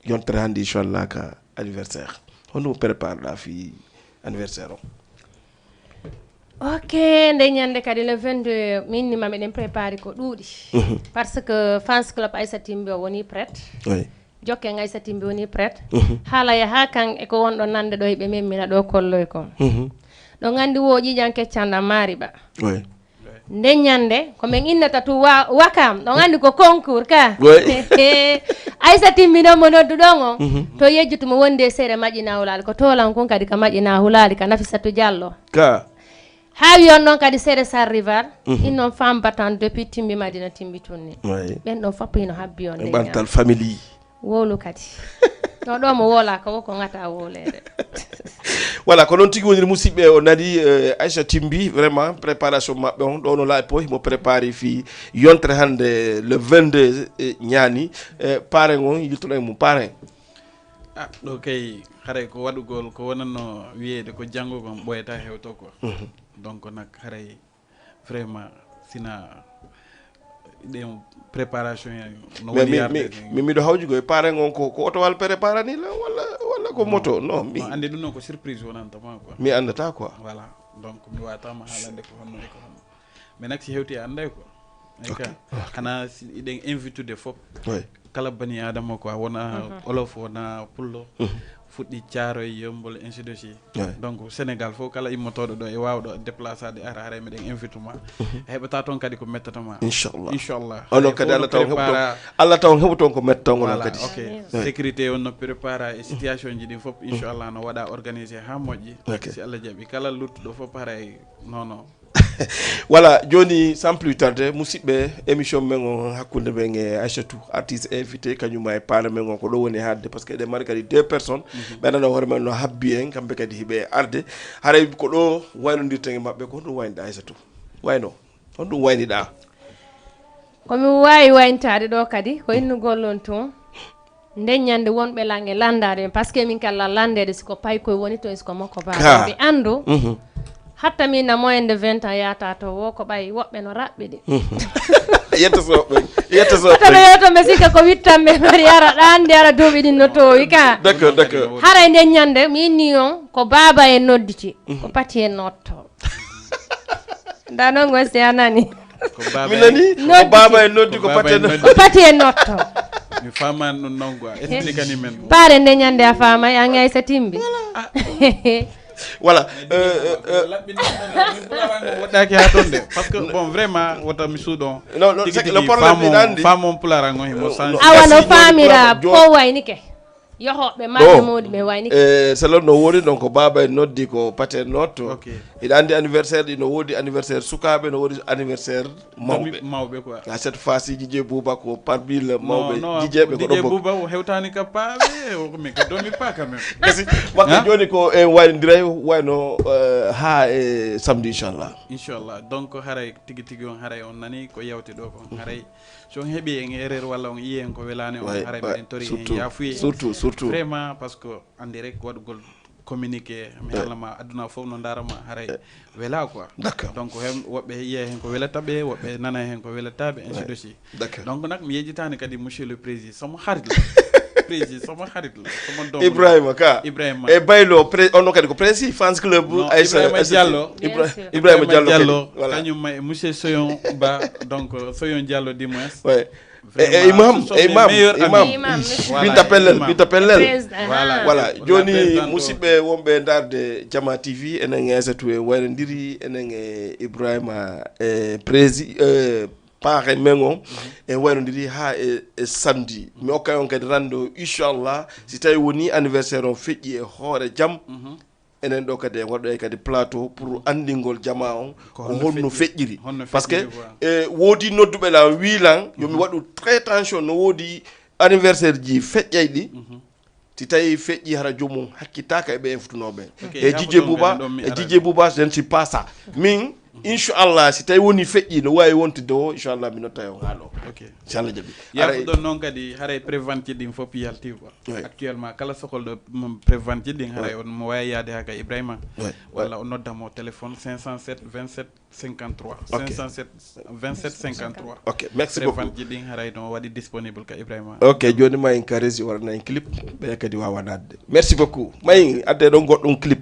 yontere hannde inchallah ka anniversaire. Honno prépareɗa fii anniversaire o? Ok. Nde ñande kadi le vingt-deux min nima meɗen préparé ko ɗuuɗi. Parce que fans club Aissati Mbi o woni prête. Oui. Jokken Aissati Mbi woni prête. Haala yaha kan e ko wonɗo nande ɗo eɓe memmina ɗo kolloy ko. Ɗo gandi wo ƴiƴan keccanɗam maari ɓa. Oui. Nde ñande ko min innata tu wa wakam ɗo gandi ko concours ka. Oui. Aissati Mbi ɗon mo nodduɗon on. To yejjutu mo wondi e seeɗa maƴƴina hulaali ko tolan kun kadi ka maƴƴina hulaali ka Nafisatu Diallo. Ka. Ha wi on ɗon kadi seeɗa sar rival. In noon femme battante depuis Timbi Madina Timbi tunni. Oui. Ɓen ɗon fop hino habbi on nde Ɓantal famille. Wowlu kadi. No ɗo mo wolaka wo ko ngata wolede. Voilà, ko noon tigi woniri, musidɓe. O nani, eh, Aïcha Timbi, vraiment préparation maɓɓe on ɗo no laaɓi poy mo préparé fii yontere hannde le vingt-deux, eh, ñaani, eh, parrain on, yiltoɗen mo parrain. Ah, ɗo kay haray ko waɗugol ko wonanno wiyeede ko janngo kon ɓooyata hewto quoi. Donc nak haray vraiment sina ɗen préparation en no mais woni mi yarde mi- mi- miɗo hawjugo e parrain on ko ko otowal préparani la walla walla ko moto? Non, mi non, andi ɗum noon ko surprise wonanta ma quoi. Mi andata quoi. Voilà, donc mi watama haalande ko honno e ko honno. Mais nak si hewti a anday quoi. Ay ka hana si iɗen invitude fof. Oui. Kala bani adama quoi, wona olof, wona pullo, fuɗɗi Caaroy, Yombol, ainsi de suite. Donc Sénégal fof kala immotooɗo ɗo e waawɗo déplacade ara haray meɗen invite ma. Heɓata toon kadi ko mettata ma. Inchallah. Inchallah. Onon kadi Allah taw heɓu toon. Allah taw heɓu toon ko mettata ngol. Voilà, kadi. Ok. Sécurité on no prépara e situation ji ɗin fof, inchallah no waɗa organisé ha moƴƴi. Si Allah jaɓi kala luttuɗo fof haray non non. Voilà, joni sans plus tarder, musidɓe, émission men on hakkunde men e Aïchatou, artiste invité, kañum ma e paala men on ko ɗo woni haalde, parce que eɗen mari kadi deux personnes ɓe nana hoore men no habbi en, kamɓe kadi hiɓe arde. Haray ko ɗo waynodirten e maɓɓe, ko honɗum waynde Aïchatou wayno? Honɗum wayniɗa? Ko mi waawi wayntaade ɗo kadi ko innugol on tun. Nden ñande wonɓe lan e landaade mi, parce que min kala landeede siko paykoy woni toon siko makko baaɓe ɓe anndu. Hatta min na moyen de vingt ans yaata to wo ko ɓay woɓɓe no raɓɓiɗi. Yetta so ɓe yetta so ɓe yewto mbe sikka ko wittanɓe mari ara ɗa anndi ara duuɓi ɗin no toowi ka. D'accord, d'accord. Haray nden ñande mi inni on ko baaba en nodditi, ko pati en notto. Nda non gose a nani. Ko baaba mi nani. Ko baaba en noddi ko pati en noddi. Ko pati en notto. Mi faman ɗum noon quoi, explique ni men. Paare nde ñande a faamay an Aïssa Timbi. Voilà. Woɗɗaki ha toon de, parce que bon vraiment wota mi suuɗon. Non non, c'est que le problème ina andi. Faamon pularango himo sanji. Awa no faamira ko waynike. Yohoɓe maɓɓe mawɗi ɓe wayni. E selon no woodi, donc baaba en noddi ko pate notto. Hiɗa andi anniversaire ɗi no woodi anniversaire sukaaɓe, no woodi anniversaire mawɓe. Mawɓe quoi. Ah, cette fois ci Didier Bouba ko parmi le mawɓe. Didier ɓe ko ɗo bokk. Bouba o hewtani ka paaɓe o ko min ka domi pa quand même. Kasi makko joni ko en waynodirey wayno, euh, ha e samedi inchallah. Inchallah, donc haray tigi tigi on haray on nani ko yawti ɗo ko haray. So on heɓi en erreur walla on yiyi en ko welani on, haray meɗen tori en yaafuye. Surtout surtout vraiment parce que andi rek waɗugol communiqué mi haalnama aduna fof no ndarama haray wela quoi. D'accord. Donc hen woɓɓe yiya hen ko welata ɓe, woɓɓe nana hen ko welata ɓe, ainsi de suite. D'accord. Donc nak mi yejitani kadi monsieur le président, sama xarit la. Président sama xarit la, sama doom la. Ibrahima ka Ibrahima e baylo pré- ono kadi ko président fans club. Aïssa Ibrahima Diallo. Ibrahima Diallo kadi, voilà. Kañum ma e monsieur Soyon Ba, donc Soyon Diallo du moins. Ouais. E imam e imam imam. Binta pellel binta pellel. Voilà. Joni musidɓe wonɓe darde Jama TV enen e Aïssatou e wayrondiri enen e Ibrahima e prési e paare men o en wayrondiri ha e, e samedi mi okka on kadi rando inchallah si tawi woni anniversaire o feƴƴi e hoore jam. Enen ɗo kadi en waɗoyay kadi plateau pour anndingol jama on ko honno feƴƴiri. Parce que e woodi nodduɓe lan wi lan yomi waɗu très attention no woodi anniversaire ji feƴƴay ɗi si tawi feƴƴi hara joomum hakkitaka e ɓe eftunoɓe e jije buba e jije buba je ne suis pas ça. Min inchallah si tawi woni feƴƴi no wawi wontide o inchallah mi notta e on haalo. Inchallah jaɓi. Yafuɗon noon kadi haray prévente ji ɗin fof yalti quoi. Actuellement kala sokolɗo prévente ji ɗin haray on mo wawi yaade ha ka Ibrahima walla o nodda mo téléphone cinq cent sept vingt-sept cinquante-trois. Cinq cent sept vingt-sept cinquante-trois. Ok, merci beaucoup. Prévente ji ɗin haray no waɗi disponible ka Ibrahima. Ok, joni ma en ka régie waɗana en clip ɓe kadi wawa nadde. Merci beaucoup. Ma en adde ɗon goɗɗum clip.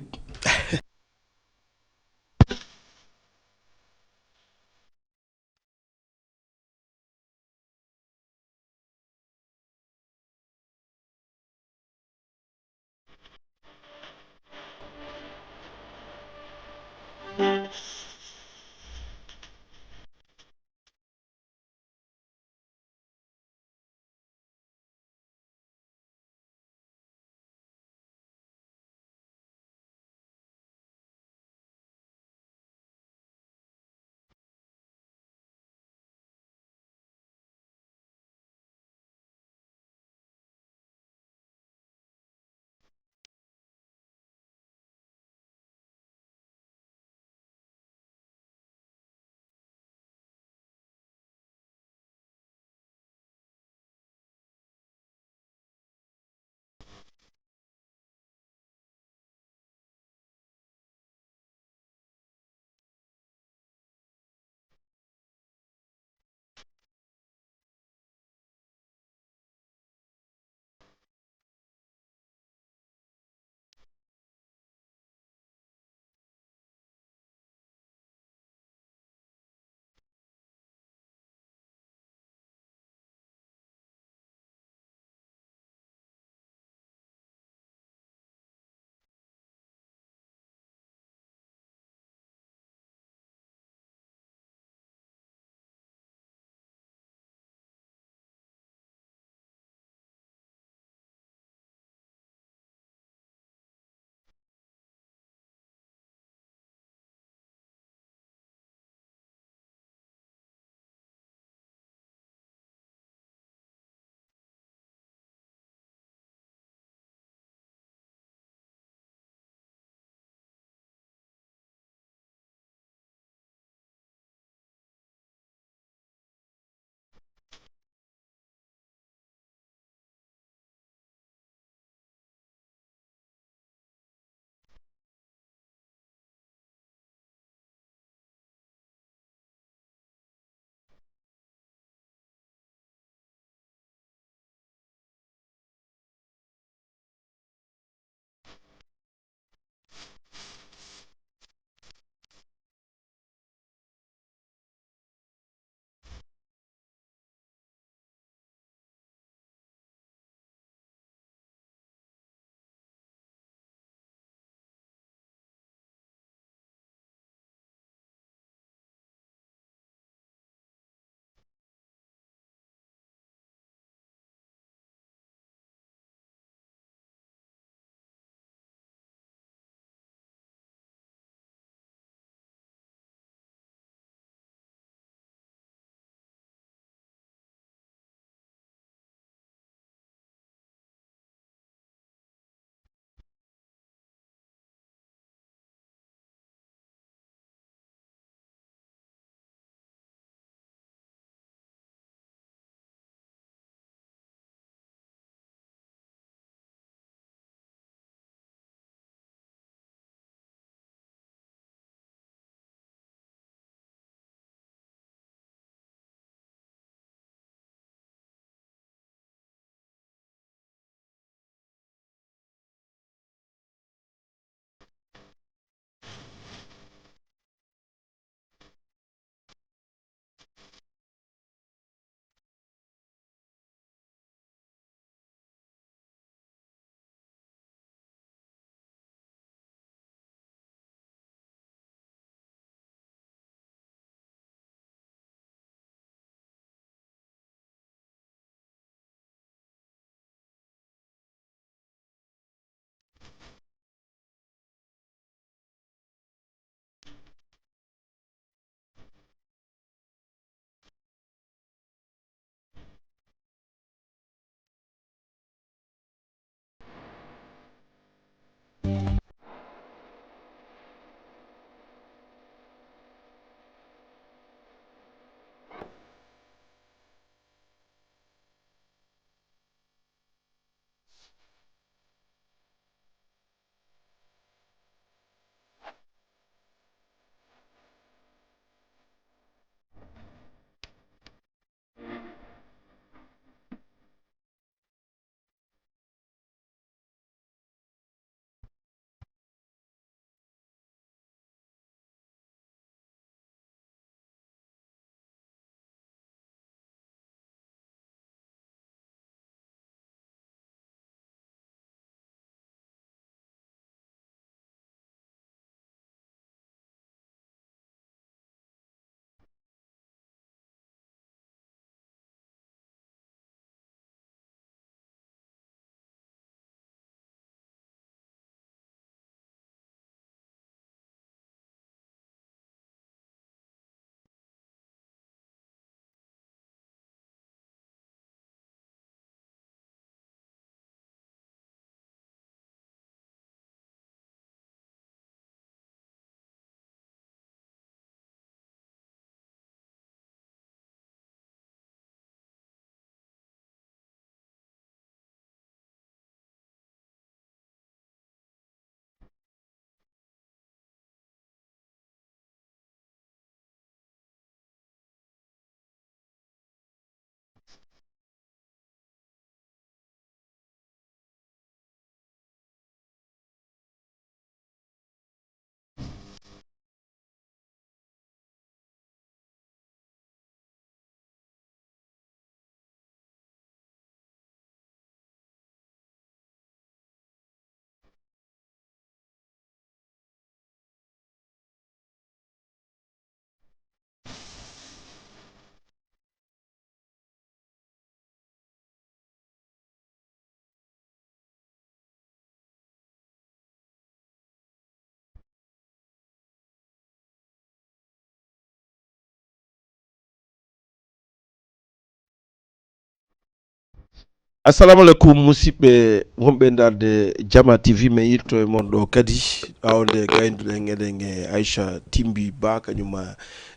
Assalamu aleykum, musidɓe wonɓe ndaarde Jama T V. Men yilto e mon ɗo kadi, ɓaawo nde gaynuɗen eɗen e Aisha Timbi Ba, kañum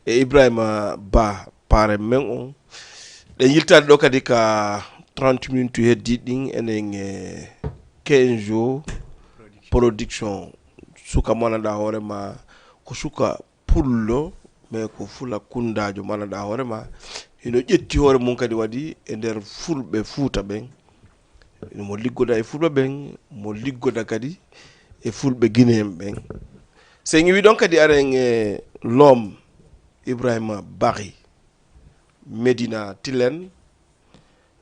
e Ibrahima Ba, paare men on. Ɗen yiltaade ɗo kadi ka trente minutes heddiiɗi ɗin, enen e Kenzo Production, suka mo anndaa hoore ma ko suka pullo, mais ko fula kunndaajo mo anndaa hoore ma, hino ƴetti hoore mum kadi waɗi e nder fulɓe Fuuta ɓen. Hino mo liggoda e fulɓe ɓen, mo liggoda kadi e fulɓe Guinéen ɓen. So en iwi ɗon kadi, aren e Loom Ibrahima Bari, Medina Tilène,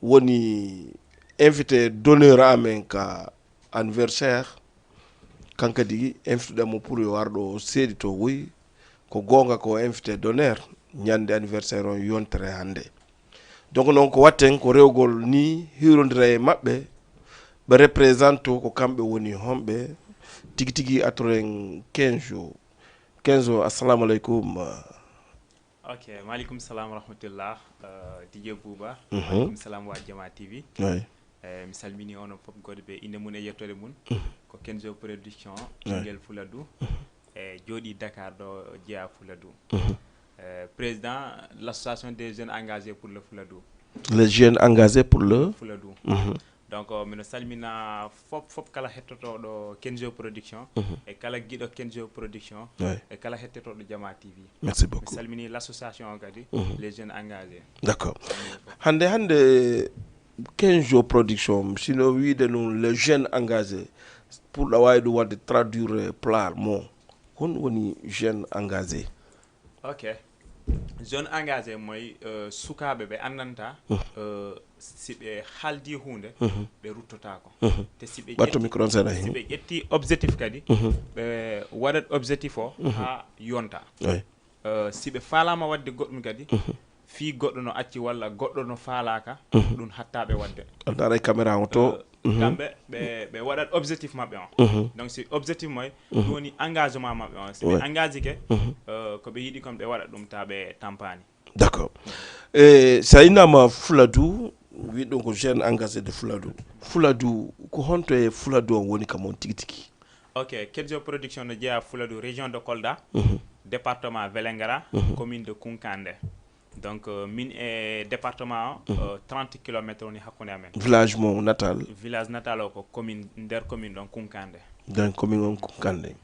woni invité d'honneur amen ka anniversaire. Kan kadi invité ɗen mo pour yo ar ɗo seedi to woy. Ko goonga ko invité d'honneur ñande anniversaire on yontere hannde. Donc noon ko watten ko rewgol ni hiwrondira e maɓɓe, ɓe représente ko kamɓe woni honɓe tigi tigi. Atoren Kenzo. Kenzo, assalamu aleykum. Ok, maaleykum salam wa rahmatullah. Uh, DJ Bouba, maaleykum salam wa Jama T V. Eyi. Eh, mi salmini onon fof goɗɗo ɓe innde mum e yettoode mum. Ko Kenzo Production, Eyi. Ɓinngel Fuladu. E jooɗi Dakar ɗo jeya Fuladu. Eh, président l'association des jeunes engagés pour le Fuladu. Les jeunes engagés pour le Fuladu. Mhm. Donc, euh, mino salmina fof fof kala hettotooɗo Kenzo Production, e kala giɗo Kenzo Production, Eyi. E kala hettotooɗo Jama T V. Merci Mi beaucoup. Salmini l'association kadi, les jeunes engagés. D'accord. Hannde hannde Kenzo Production, sino wiide nun les jeunes engagés, pour ɗa waawi ɗum waɗde traduire pulaar mo, hon woni jeune engagé? Ok. Jeune engagé moy, euh, sukaaɓe ɓe anndanta, euh, si ɓe haaldi huunde, ɓe ruttotaako. Te si ɓe Ɓatto ƴetti- micro on seeɗa si hen. Ɓe ƴetti objectif kadi, ɓe waɗat objectif o haa yonta. Eyi. Euh, si ɓe faalaama waɗde goɗɗum kadi, fii goɗɗo no acci walla goɗɗo no faalaaka, ɗum hattaaɓe waɗde. Aɗa ndaara e caméra o to. Euh, kamɓe ɓe ɓe waɗat objectif maɓɓe on. Donc si objectif moy, ɗum woni engagement maɓɓe on. Si ɓe Ouais. Engagé ke, euh, ko ɓe yiɗi kon ɓe waɗa ɗum ta ɓe tampaani. D'accord. E so a innama Fuladu, wi ɗum ko jeune engagé de Fuladu. Fuladu, ko honto e Fuladu on woni kam on tigi tigi? Ok, Kenzo Production no jeya Fuladu, région de Kolda, département Vélingara, commune de Kunkande. Donc, euh, min e département o, euh, trente kilomètres woni hakkunde amen. Village mo natal? Village natal o ko commune, nder commune ɗon Kunkande. Nder commune on Kunkande.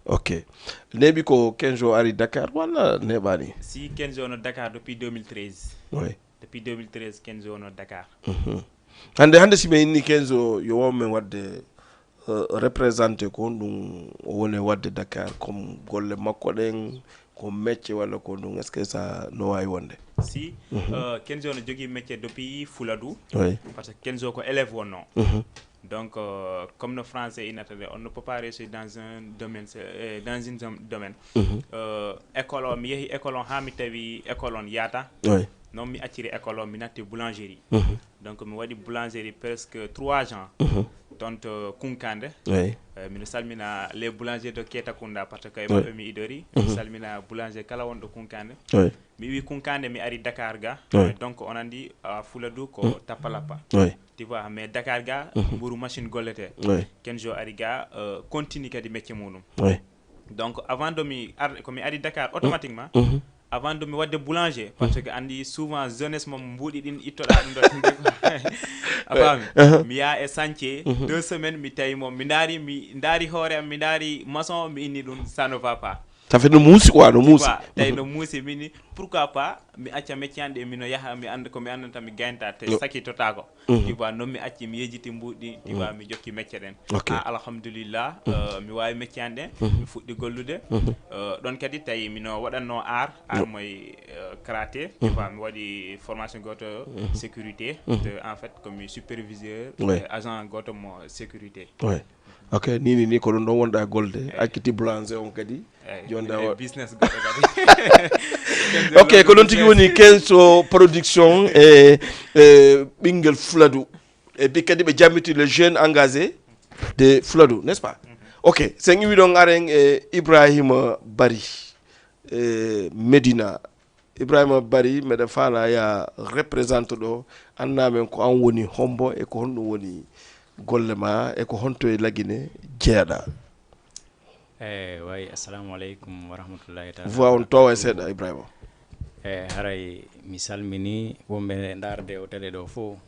Ok. Neeɓi ko Kenzo ari Dakar walla neeɓaani? Si Kenzo no Dakar depuis deux mille treize. Oui. Depuis deux mille treize, Kenzo no Dakar. Hannde hannde si mi inni Kenzo yo waw men waɗde, euh, représenté ko honɗum o woni waɗde Dakar, comme golle makko ɗen, ko mecce walla ko ɗum, est-ce que ça no waawi wonde? Si, euh, Kenzo no jogii métier depuis Fuladu. Oui. Parce que Kenzo ko élève wonno. Donc, euh, comme no français innata de, on ne peut pas réussir dans un domaine, c'est, euh, dans une zone- domaine. Euh, école o, mi yehi école on haa mi tawi école on yaata. Oui. Non, mi acciri école o, mi natti boulangerie. Donc mi waɗi boulangerie presque trois ans. Ton to Kunkande. Oui. Euh, mino salmina les boulangers de Ketakunda parce que e maɓɓe mi idori. Mi salmina boulanger kala wonɗo Kunkande. Oui. Mi wi Kunkande, mi ari Dakar ga. Oui. Donc on andi, euh, Fuladu ko tappalappa. Oui. Tu vois, mais Dakar ga, mburu machine gollete. Oui. Kenzo ari ga, euh, continue kadi métier muɗum. Oui. Donc avant de mi ar ko mi ari Dakar automatiquement, avant de mi waɗde boulanger, parce que andi souvent jeunesse mom mbuuɗi ɗin ittoɗa ɗum ɗo. A faami? Mi yaha e chantier deux semaines, mi tawi mo, mi ndaari, mi ndaari hoore am, mi ndaari maçon, mi inni ɗum ça ne va pas. Ça fait no muusi quoi, no muusi. Tawi no muusi, mini pourquoi pas mi acca métier an ɗe, mino yaha, mi anda ko mi andanta, mi gaynta te sakitotako. Tu vois, non mi acci, mi yejiti mbuuɗi, tu vois, mi jokki métier ɗen. Ok. Ah, alhamdulillah, euh, mi wawi métier an ɗen, mi fuɗɗi gollude. Euh, ɗon kadi tawi mino waɗanno art, art moy, euh, karaté. Tu vois, mi waɗi formation goto sécurité, de, en fait, comme superviseur, Ouais. euh, agent goto mo sécurité. Oui. Ok, ni ni ni ko ɗum ɗon wonɗa golde. Acciti boulanger on kadi. Eyi, Jonde e o- business goɗɗo kadi. Ok, ko ɗon tigi woni Kenzo Production e, e ɓinngel Fuladu. Et puis kadi ɓe jammiti le jeune engagé de Fuladu, n'est-ce pas? Ok, sen iwi ɗon, aren e Ibrahima Bari, e Medina. Ibrahima Bari, meɗa faala ya représente ɗo Annda men ko an woni hombo e ko honɗum woni golle ma e ko honto e Lagine jeyaɗa. Eyi, way, assalamu aleykum wa rahmatullahi taala. Voix on towa e seeɗa, Ibrahima. E haray mi salmini wonɓe ndaarde o télé ɗo fof.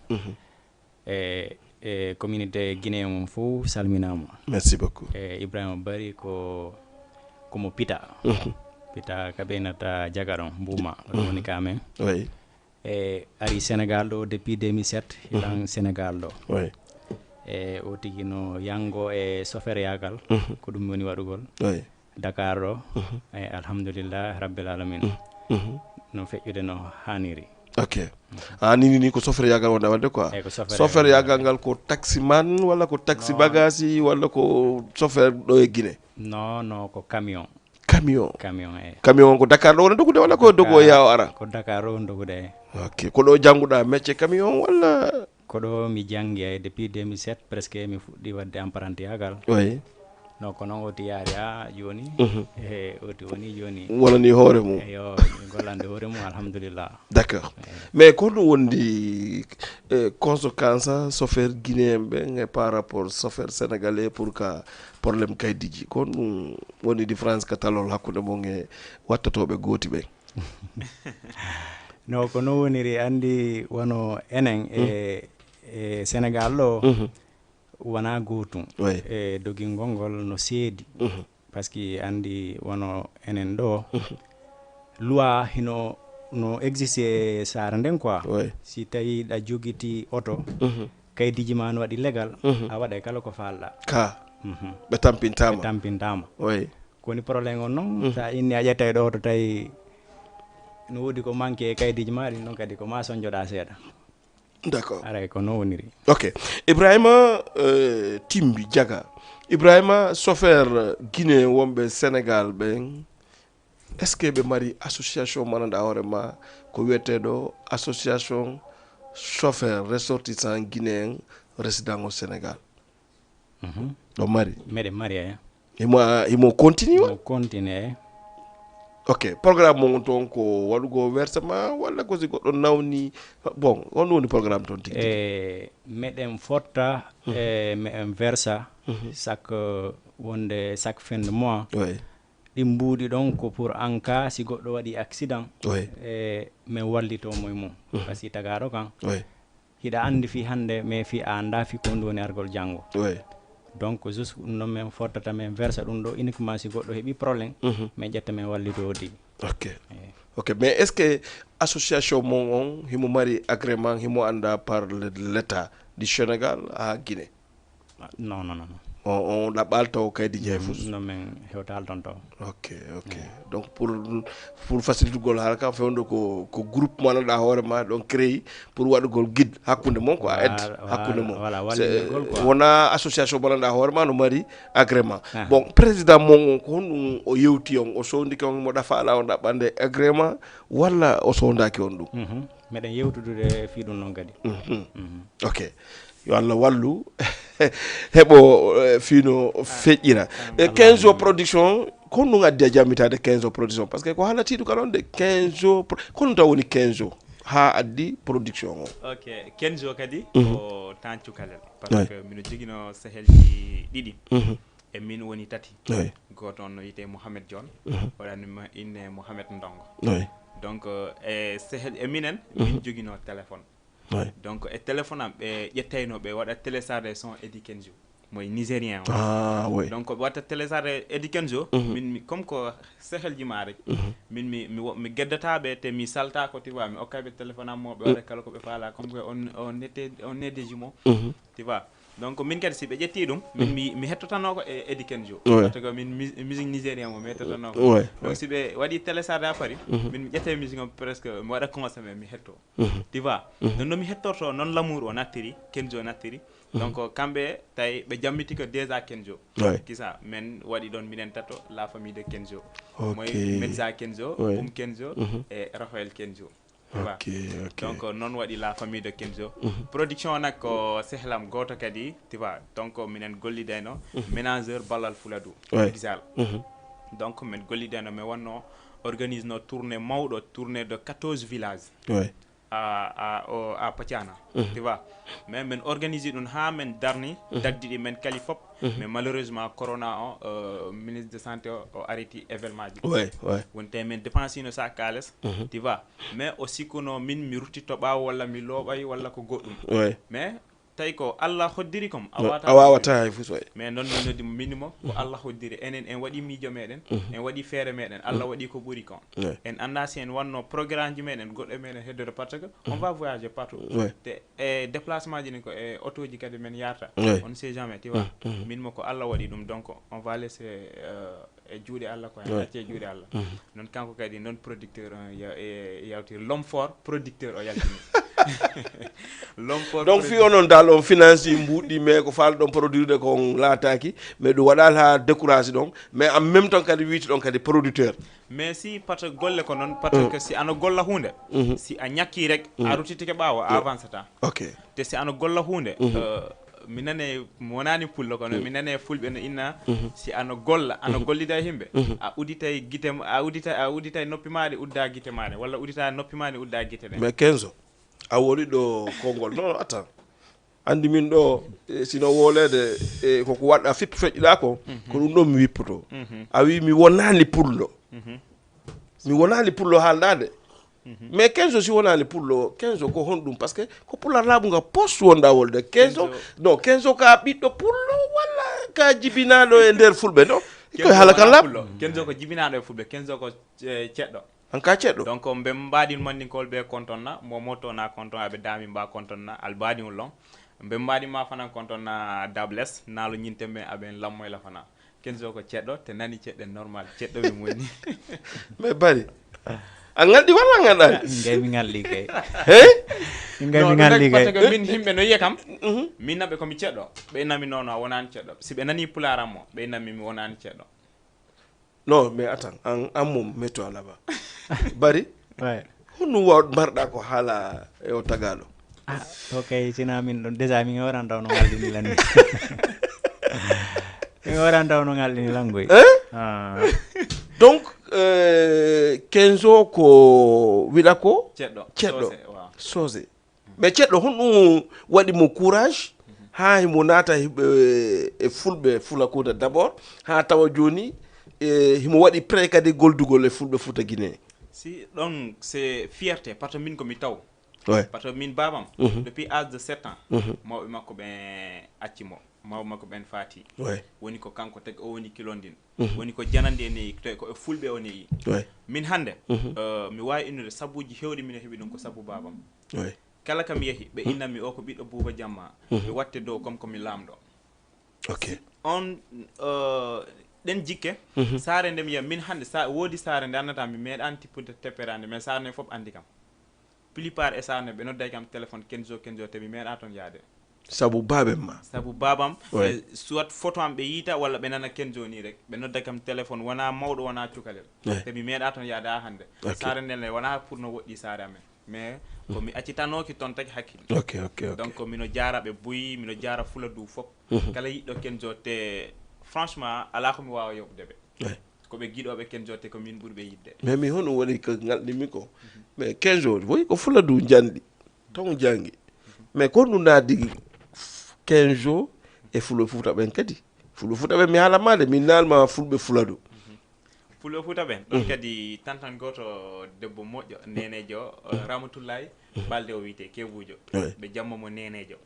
E e communauté guinéen on fof salminama. Merci beaucoup. E Ibrahima Bari ko komo pita pita kaɓenata jagaron mbuma ɗo woni ka men. Oui. E ari Sénégal ɗo depuis deux mille sept hiɗan Sénégal ɗo. Oui. E o tigi no yango e soferyagal. Ko ɗum woni waɗugol. Oui. Dakar ɗo. E alhamdulillah rabbil alamin. No feƴƴude no haniri. Ok. A nini ni ko soferyagal wonɗa wadde quoi? Eyi, ko soferyagal. Soferyagal ngal ko taximan walla ko taxi bagasi walla ko sofer ɗo e Guinée? Non, non, ko camion. Camion. Camion e Camion on ko Dakar ɗo wona dogude walla ko dogo yawo ara? Ko Dakar ɗo woni dogude e. Ok. Ko ɗo jannguɗa métier camion walla? Ko ɗo mi janngi ay depuis deux mille sept presque mi fuɗɗi waɗde empruntiyagal. Oui. No ko noon oti yaari ha jooni. E oti woni jooni. Wonani hoore mum. Eyo, mi gollande hoore mum alhamdulillah. D'accord. Mais ko ɗum wondi e conséquence chauffeur guinéen ɓen e par rapport chauffeur sénégalais pour ka problème kaydiji, ko ɗum woni différence ka talol hakkunde mon e wattotoɓe gooti ɓen? No ko non woniri, anndi wano enen e e Sénégal ɗo wona gootum. Oui. E dogingol ngol no seedi. Parce que anndi wano enen ɗo loi hino no existe e saara nden quoi. Oui. Si tawi ɗa jogiti oto, kaydiji ma no waɗi légal, a waɗay kala ko falɗa. Ka Mhm. ɓe tampintama. Tampintama. Oui. Ko woni problème on non, sa inni a ƴettay ɗo to tawi no woodi ko manque e kaydiji ma ɗin, ɗon kadi ko ma sonjoɗa seeɗa. D'accord. Aray ko non woniri. Ok. Ibrahima euh, Timbi Diaga. Ibrahima, chauffeur guinéen wonɓe Sénégal ɓen, est-ce que ɓe mari association mananɗa hoore ma ko wiyeteɗo association chauffeur ressortissant guinéen résident au Sénégal? Ɗo mari. Meɗen mari e. Himo himo continue wa? Mo continue e. Ok. Programme mon toon ko waɗugo versement walla ko si goɗɗo nawni? Bon, on woni programme toon tigi tigi? E meɗen fotta e meɗen versa chaque wonde chaque fin de mois. Oui. Ɗin mbuuɗi ɗon ko pour en cas si goɗɗo waɗi accident. Oui. E min wallito mo e mum. Parce que tagaɗo kan Oui. hiɗa anndi fii hannde mais fii a annda fii ko honɗum woni argol janngo. Oui. Donc juste ɗum ɗon min fottata min versa ɗum ɗo uniquement si goɗɗo heɓi problème min ƴetta min wallito o tigi. Ok. Ok, mais est-ce que association mon on himo mari agrément, himo annda par le- l'état du Sénégal à Guinée? Non, non, non, non. On on ɗaɓɓal taw kaydi jeeyi fus? Non, min hewtal toon taw. Ok. Ok. Donc pour pour facilitugol haala ka fewndo ko ko groupe mo annduɗa hoore ma ɗon créé pour waɗugol guide hakkunde mon quoi, aide Voilà, hakkunde mon. Voilà, C'est- wallitgol quoi. Wona association mo annduɗa hoore ma no mari agrément. Bon, président mon on ko honɗum o yewti on, o sowndike on mo ɗafaɗa on ɗaɓɓande agrément walla o sowndaki on ɗum? Mhm. Meɗen yewtudude fii ɗum noon kadi. Ok. Yo Allah wallu heɓo eh, fino feƴƴira. Eh, Kenzo Production, ko honɗum addi a jammitaade Kenzo Production? Parce que ko haalatiiɗo ka ɗon de Kenzo Pro- ko honɗum taw woni Kenzo ha addi production o? Ok, Kenzo kadi ko tancu kalel. Parce que mino jogino sehelji ɗiɗi. E min woni tati. Oui. Gooto on no wiyetee Mohamed John. Waɗani ma inne Mohamed Ndongo. Oui. Donc euh, e sehel e minen min jogino téléphone. Oui. Donc e téléphone am ɓe ƴettayno ɓe waɗa télécharge son Eddy Kenzo. Moy nigérien o. Ah oui. Donc ɓe watta télécharge Eddy Kenzo. Min mi comme ko sehelji ma rek. Min mi mi wo- mi geddata ɓe te mi salta ko tu vois, mi okka ɓe téléphone am mo ɓe waɗa kala ko ɓe faala comme que on on était on est des jumeaux. Tu vois. Donc min kadi si ɓe ƴetti ɗum min mi mi hettotanoko e Eddy Kenzo. Ouais. Parce que min mu- musique nigérien mo mi hettotanoko. Ouais, Donc si ɓe waɗi télécharge à Paris min mi ƴetta musique am presque mi waɗa consommé mi hetto. Tu vois. Non no mi hettorto noon l'amour o nattiri Kenzo nattiri. Donc kamɓe tawi ɓe jammiti ko déjà Kenzo. Ouais. Kisa men waɗi ɗon minen tato la famille de Kenzo. Ok. Moy Medza Kenzo, Ouais. Um Kenzo e Raphaël Kenzo. Tu vois. Ok. Ok. Donc noon waɗi la famille de Kenzo. Production nak ko sehlam gooto kadi tu vois. Donc minen gollidayno ménageur Ballal Fuladu. Ouais. Futsal. Donc min gollidayno mi wonno organise no tournée mawɗo tournée de quatorze villages. Ouais. à, à, au- à Patiana. Tu vois. Mais min organiser ɗum ha min darni, dagdi ɗi min kali fop. Mais malheureusement, corona o, euh, ministre de santé o, o arrêté événement ji. Oui, oui. Wonte min dépensino sa kalis. Tu vois. Mais o sikkuno min mi ruttito ɓaawo walla mi looɓay walla ko goɗɗum. Oui. Mais tawi ko Allah hoddiri kom, a No, wata a wawata hay fus, oui. Mais noon min noddi mo minimo ko Allah hoddiri. Enen en waɗi miijo meɗen, en waɗi feere meɗen, Allah waɗi ko ɓuri kon. Oui. En annda si en wanno programme ji meɗen, goɗɗo meɗen heddoto par ce que on va voyager partout. Oui. Te e déplacement ji ni ko e otoji kadi men yarta. Oui. On ne sait jamais, tu vois. Min mo ko Allah waɗi ɗum, donc on va laisser euh, e juuɗe Allah quoi, en acce juuɗe Allah. Noon kanko kadi noon producteur on ya- e- yawti l'homme fort producteur o yaltini. L'homme fort Donc fi onon dal on finance mbuɗɗi, mais ko faalɗon produire ko on laataki, mais ɗum waɗal ha décourage ɗon, mais en même temps kadi witi ɗon kadi producteur. Mais si par ce que golle ko noon par ce que si ano golla hunde, si a ñakki rek, a rutitike ɓaawo, a avancata. Ok. Te si ano golla hunde, euh, mi nane mi wonani pullo kono mi nane fulɓe no inna, si ano golla ano gollida e himɓe, a uditay gite a udita a uditay noppi maɗe udda gite maɗe walla udita noppi maɗe udda gite ɗe. Mais Kenzo, a woni ɗo konngol. Non, attends. Andi min ɗo, eh, sino wolede, eh, koko waɗa fip feƴƴiɗa ko, ko ɗum ɗo mi wippoto. A wi mi wonani pullo. Mi wonani pullo haalɗade. Mais Kenzo si wonani pullo, Kenzo ko honɗum? Parce que ko pullar laaɓu nga poste wonɗa wolde. Kenzo, Kenzo. Non, Kenzo ka ɓiɗɗo pullo walla ka jibinaɗo e nder fulɓe, non? Koye haala kan laaɓu. Kenzo ko jibinaɗo e fulɓe, Kenzo ko eh, ceɗɗo. An ka ceɗɗo. Donc mbe mbaɗin mandinkol ɓe kontonna mo motto na konton aɓe dami mba kontonna albadi on lon. Mbe mbaɗin ma fanan kontonna dables nalo ñinten ɓe aɓen lammoyla fana. Kenzo ko ceɗɗo te nani ceɗɗe normal ceɗɗo ɓe moni. Mais bari a ngalɗi walla a ngalɗani? Min kay mi ngalɗi kay. Hey? Min kay mi ngalɗi Parce kay. Que min himɓe no yiya kam. Min naɓe komi ceɗɗo. Ɓe inami nono a wonani ceɗɗo si ɓe nani pularan mo ɓe inami mi wonani ceɗɗo. Non, mais attends, an an mom metto alaba. Bari Ouais. Honɗum waw mbarɗa ko haala e o tagaɗo? Ah, to kay sina min ɗon déjà min waran taw no ngalɗini lan min waran taw no ngalɗini lan goy. Hein? Ah. Donc euh, Kenzo ko wiɗa ko Ceɗɗo. Ceɗɗo. Soose, waaw. Soose. Mais ceɗɗo honɗum waɗi mo courage ha himo naata e e fulɓe fulakuda d'abord ha tawa joni e himo waɗi prêt kadi goldugol e fulɓe futa guinée? Si ɗon c'est fierté par ce que min ko mi taw. Ouais. Par ce que min babam depuis âge de sept ans mawɓe makko ɓe acci mo mawɓe makko ɓen faati. Ouais. Woni ko kanko tagi o woni kilondin. Woni ko janande e neyi to ko e fulɓe o neyi. Ouais. Min hannde euh, mi wawi innude sabuji hewɗi mino heɓi ɗum ko sabu babam. Ouais. Kala kam yahi ɓe innanmi o ko ɓiɗɗo buuba jamma. Ɓe watte dow comme ko mi laamɗo. Ok. On euh, ɗen jikke saare nde mi yiya min hannde sa woodi saare nde annata mi meeɗani tippude tepperande mais saare nde fof anndi kam. Plupart e saare nde ɓe nodday kam téléphone kenzo kenzo te mi meeɗa toon yaade. Sabu baben ma. Sabu babam Ouais. eh, soit photo am ɓe yiita walla ɓe nana kenzo ni rek ɓe nodda kam téléphone wona mawɗo wona cukalel. Ouais. Te mi meeɗa toon yaade ha hannde. Ok. Saare nde ne wona pour no woɗɗi saare amen. Mais ko mi accitanoki toon tagi hakkille. Ok, ok, ok. Donc mino jaara ɓe buy mino jaara fula du fof. Kala yiɗɗo kenzo te franchement ala ko mi wawa yoɓde ɓe. Ouais. Ko ɓe giɗoɓe kenzo te ko min ɓuri ɓe yiɗde. Mais mi honɗum waɗi ko ngalɗimi ko? Mais quinze jours woyi ko fula du janɗi ton jangi. Mais ko ɗum naadi quinze jours e fulɓe fuuta ɓen kadi. Fulɓe fuuta ɓen mi haala maade min naalma fulɓe fula du. Fulɓe fuuta ɓen ɗon kadi tantan goto debbo moƴƴo nenejo eh, Ramatullahi Balde o wiyete kebujo. Ouais. Ɓe jamma mo nenejo.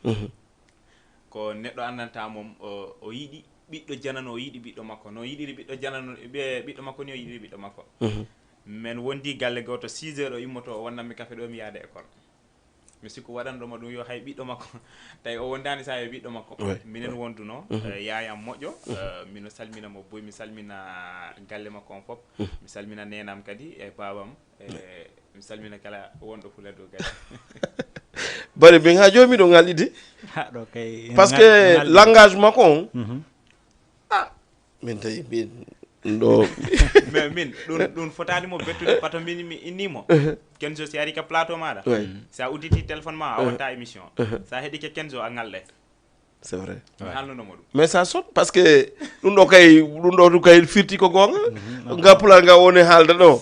Ko neɗɗo andanta mom o o yiɗi ɓiɗɗo janano o yiɗi ɓiɗɗo makko no yiɗiri ɓiɗɗo janano ɓe- ɓiɗɗo makko ni o yiɗiri ɓiɗɗo makko. Men wondi galle goto six heures o immoto o wannanmi kafe ɗo mi yaada école. Mi sikku waɗanɗoma ɗum yo hay ɓiɗɗo makko tawi o wondani sa e ɓiɗɗo makko. Ouais. Minen wonduno eh, yayam moƴƴo eh, mino salmina mo boy mi salmina galle makko on fof. Mi salmina nenam kadi e babam e mi salmina kala wonɗo fula dow galle. Bari min ha jomi ɗo ngalɗidi. Ha ɗo kay. Parce que langage makko on ah min tawi min ɗo. Mais min ɗum ɗum fotani mo bettude pato min mi innimo. Kenzo si ari ka plateau maɗa Ouais. sa udditi téléphone ma a watta émission. Sa heɗike kenzo a ngalɗe. C'est vrai. Mi haalnunomo ɗum. Mais ça sonne parce que ɗum ɗo kay ɗum ɗo ɗum kay firti ko gonga. Nga pulal nga woni haalda ɗo.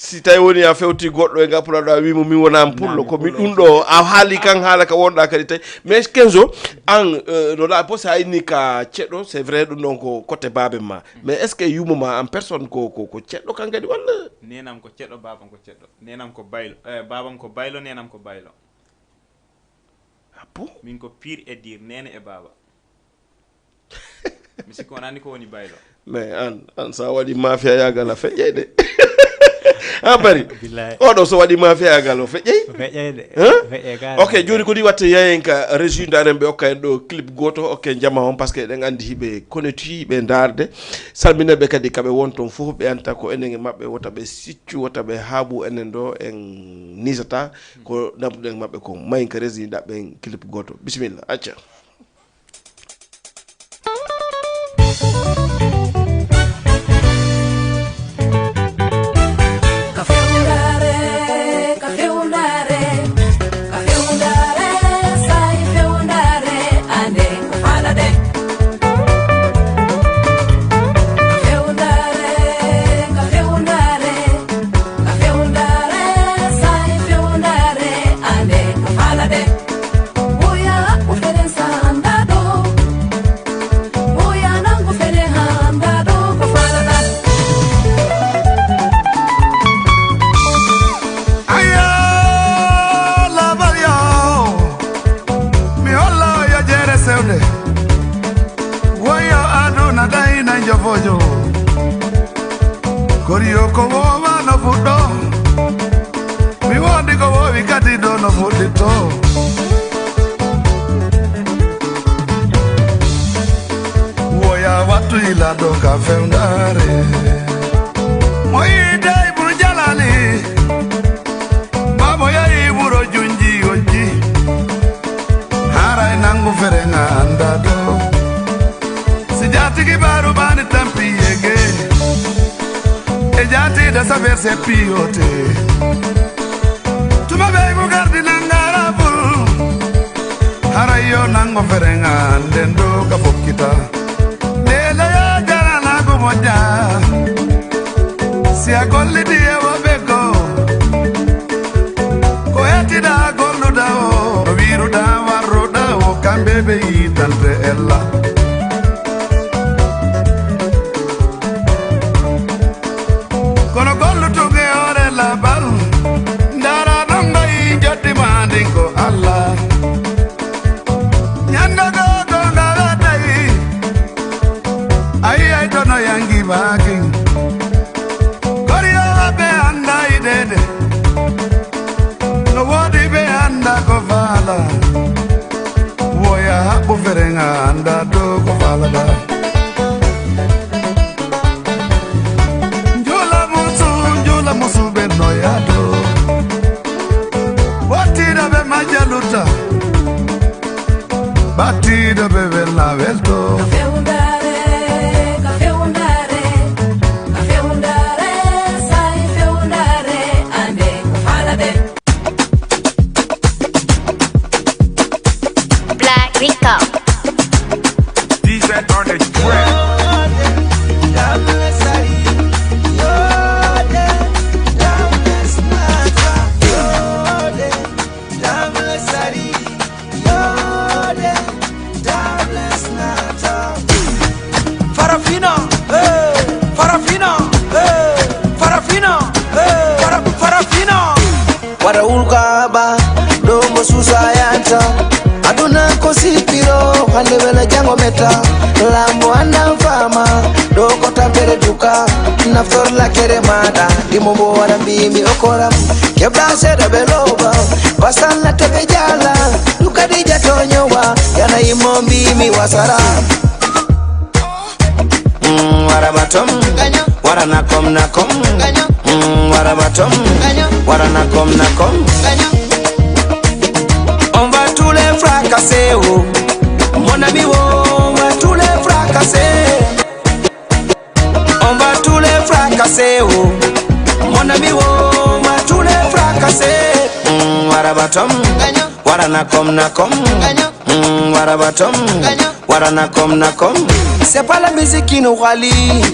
Si tawi woni a fewti goɗɗo e nga pulaɗo, a wimo min wonami pullo, ko mi ɗum ɗo, a haali kan haala ka wonɗa kadi tawi. Mais Kenzo, an, euh, no la po sa inni ka ceɗɗo, c'est vrai, ɗum ɗon ko côté baben ma. Mais est-ce que yumo ma en personne ko, ko, ko ceɗɗo kan kadi walla? Nenam ko ceɗɗo, babam ko ceɗɗo. Nenam ko baylo, eh, babam ko baylo, nenam ko baylo. Ah bon? Min ko pire et dire, nene e baba. Mi sikki on anndi ko woni baylo. Mais an, an sa waɗi mafia yagal a feƴƴay de. A bari. Billahi. Oɗo so waɗi mafia yagal o feƴƴay. Feƴƴay de. Hein? Feƴƴay ka. Ok, joni ko ɗi watte yayen ka régie ndaren ɓe okka en ɗo clip goto, ok, jama on, parce que eɗen anndi hiɓe connecti, hiɓe ndaarde. Salmina ɓe kadi kaɓe won ton fof, ɓe anta ko enen e maɓɓe, wota ɓe siccu, wota ɓe haabu enen ɗo en nisata ko namduɗen maɓɓe kon. Mayen ka régie ɗaɓɓen clip goto. Bisimilla, acca. Ka fewndare, ka fewndare, ka fewndare, say fewndare, ande ko falade. Ka fewndare, ka fewndare, ka fewndare, say fewndare, ande ko falade. Woya, o feren sa anda ɗo. Woya nangu fere handa ɗo ko falata. Ayo, labal yo. Mi holla yo jeere sewde. Woyo aduna dayna jofojo. Koriyo ko wowa no fuɗɗo. Mi wondi ko wowi kadi ɗo no fuɗɗito. Woya wattu ila ɗo ka fewndare. Mo yiide Ibru Jalali. Babo yahi wuro junji yojji. Haray nangu fere nga anda ɗo. Si jatigi baru bani tampi yege. E jati da saber se piyote. Tuma be mu gardi nangara bul. Harayo nango ferenga ndendo ka fokkita. Lele ya jara na go moja. Si a gollidi e wo be go. Ko yatida golluda o, no wiruda warruda o, kambe be yitante ella. Kono gollutuge ore labal, ndara ɗon mbayi joddi ma ndin ko Allah. Ñande go gonga wetay, ayi ay tono yangi baki. Koriyo be anda idede, no wodi be anda ko fala. Woya haɓɓu ferenga anda do ko falada. Njula musu, njula musu be noyado. Watida be majaluta. Batida be wella welto. Ka fewndare, ka fewndare, ka fewndare, say fewndare, ande ko falade. Black Rico. D J on the track. Farafina, eh, Farafina, eh, Farafina, eh, Fara-, Farafina. Wara ulkaba, ɗo mo susa yanta. Aduna ko sipiro, hande wela jango meta. Lambo andan fama, ɗo ko tampere duka. Naftor la kere mada, dimo bo wara mbimi okoram. Kebla seda be loba, basal na tebe jala. Dukadi jatonyo wa, yana imo mbimi wasara. Mm, wara batom, wara nakom nakom. Mm, wara batom, wara nakom nakom. On va tous les fracasser, oh. Mon ami, oh, on va tous les fracasser. On va tous les fracasser, oh. Mon ami, oh, on va tous les fracasser. Mm, wara batom, wara nakom nakom. Mm, wara batom. Wara nakom nakom. C'est pas la musique qui nous rallie,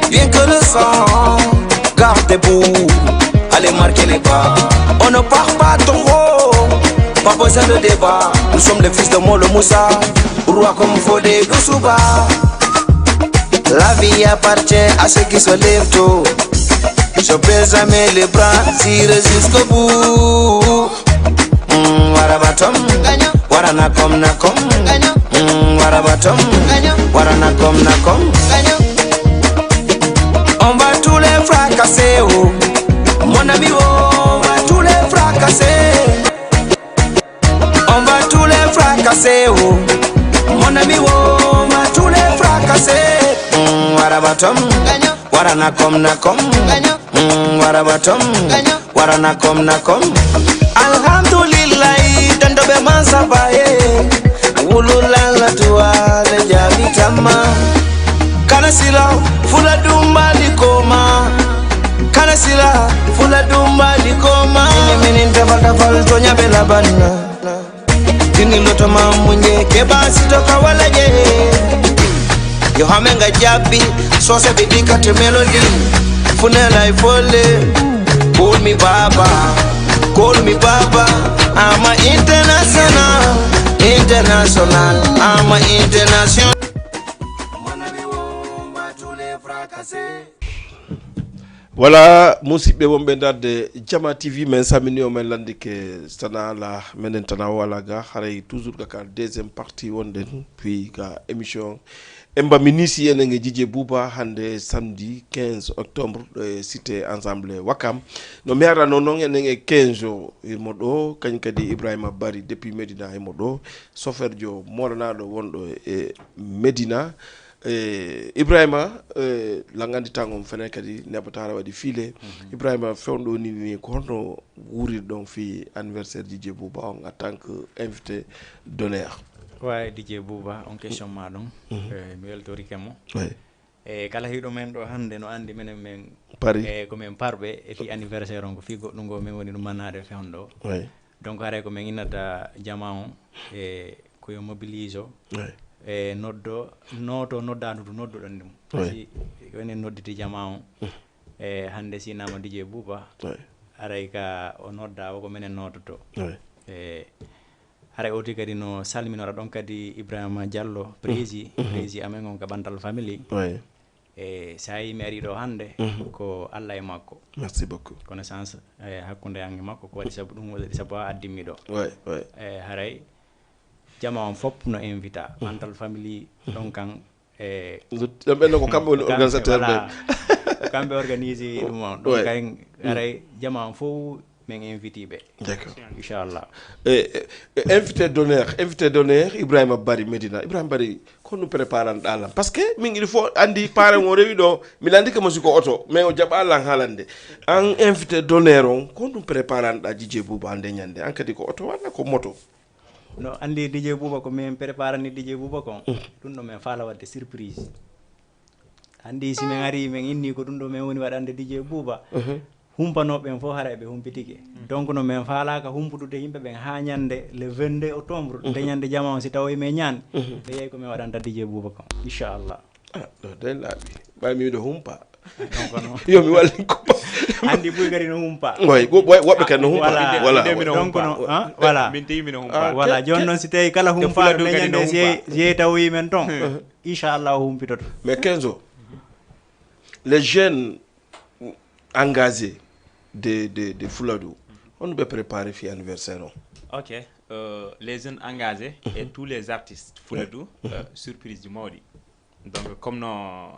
bien que le sang garde debout. Démarquez les bras. On ne part pas trop. Pas besoin de débat. Nous sommes les fils de Molo Moussa. Roi comme Fodé Doussouba. La vie appartient à ceux qui se lèvent tôt. Je baisse jamais les bras, j'irai jusqu'au bout. Mm, warabatom, waranakom nakom. Mm, warabatom, waranakom nakom. On va tous les fracasser, oh. Mon ami, oh, on va tous les fracasser. On va tous les fracasser, oh. Mon ami, oh, on va tous les fracasser. Mm, warabatom, waranakom nakom. Mm, warabatom, waranakom nakom. Alhamdulillah, dandoɓe man sabaye. Wululala tuwale jabi tamma. Kana sila, fula dumbali koma. Kana sila, fula dumbali koma. Minin, minin, tafal, tafal, tonya bela banna. Dini loto mamunye, keba sito kawala ye. Yo hamenga jabi, so se bidika te melody. Funela ifole, call me baba, call me baba. I'm a international, international, I'm a international. Voilà, musidɓe wonɓe darde Jama T V, min salmini on, min lanndike sana la menen tana o ala ga, haray toujours ga ka deuxième partie wonɗen, puis ga émission. Emba minisi enen e Didier Bouba hannde samedi quinze octobre, e cité Ensemble Wakam. No mi arano noon enen e quinze o, imo ɗo, kañ kadi Ibrahima Bari depuis Médina imo ɗo, chauffeur jo molanaaɗo wonɗo e Médina. E, Ibrahima, e, langanditango mo fenen kadi neɓataara waɗi fiile. Mhm. Ibrahima, fewndo ni, ni ko honno wurirɗon fii anniversaire Didier Bouba on en tant que invité d'honneur? Ouais, Didier Bouba, on question ma ɗon. Mhm. E, mi weltorike mo. Ouais. E, kala hiɗo men ɗo hannde no anndi menen men Paris. E, ko men parɓe e fii anniversaire on, ko fii goɗɗum ngo men woni ɗum mannaade fewndo. Ouais. Donc, haray ko men innata jama on, e, ko yo mobilise o, ouais, e, noddo, nooto, noddaandu ndu nodduɗon ɗum. Ouais. Parce que ko enen nodditi jama on. Mm. E, hannde si nama Didier Bouba, ouais, haray ka o nodda o ko menen noototo. Ouais. E, haray oti kadi no salminora ɗon kadi Ibrahima Diallo, mm, prési, mm, prési amen on ka Bantal Family. Ouais. E, so a yii mi ari ɗo hannde, mhm, ko Allah e makko. Merci beaucoup. Connaissance, e, hakkunde an e makko, ko waɗi sabu ɗum, waɗi sabu a addimmi ɗo. Ouais, ouais. E, haray jama on fof no invita. Mhm. Bantal Family, mhm, ɗon kan, e, ɗon ɓen ɗon ko kamɓe woni ko kamɓe, organisateur ɓe. Voilà. Ko kamɓe organisi ɗum on. Ɗum, ouais, kan, mm, haray jama on fof men inviti ɓe. D'accord. Inchallah. E, e, e, invité d'honneur, invité d'honneur, Ibrahima Bari Médina. Ibrahima Bari, ko honɗum préparanɗa lan? Parce que min, il faut anndi pare mo rewi ɗo, mi landi kamo si ko oto, mais o jaɓa lan haalande. An invité d'honneur on, ko honɗum préparanɗa Didier Bouba hannde ñande? An kadi ko oto walla ko moto? No anndi Didier Bouba ko min préparani Didier Bouba kon. Mm. Ɗum ɗo min faala waɗde surprise. Anndi si min ari, min inni ko ɗum ɗo min woni waɗande Didier Bouba. Mhm. Humpanooɓe ɓen fof hara eɓe humpitike. Mhm. Donc no min faalaaka humpudude yimɓe ɓen haa ñande le vingt-deux octobre, mhm, nde ñande jama on si tawoyi min ñaani, mhm, ɓe yehi ko min waɗanta Didier Bouba kon. Inchallah. Ah, ɗo de laaɓi. Ɓay miɗo humpa. Donc no. Yo mi wallin ko. Anndi buy kadi no humpa. Way, wo-, wo-, woɓɓe kadi no humpa. Voilà. Voilà. Min de miɗo humpa. Donc no, ah, voilà. Min tawi miɗo humpa. Ah, voilà, ke-, jooni ke-, noon si tawi kala ke humpaaɗo Fuladu kadi no nde ñande si humpa. Yehi, si yehi tawoyi men ton. Hmm. Inchallah o humpitoto. Mais Kenzo, les jeunes engagés de, de, de Fuladu, on ɓe préparé fi anniversaire on? Ok, euh, les jeunes engagés et, mhm, tous les artistes Fuladu, ouais, euh, surprise du mawɗi. Donc, comme no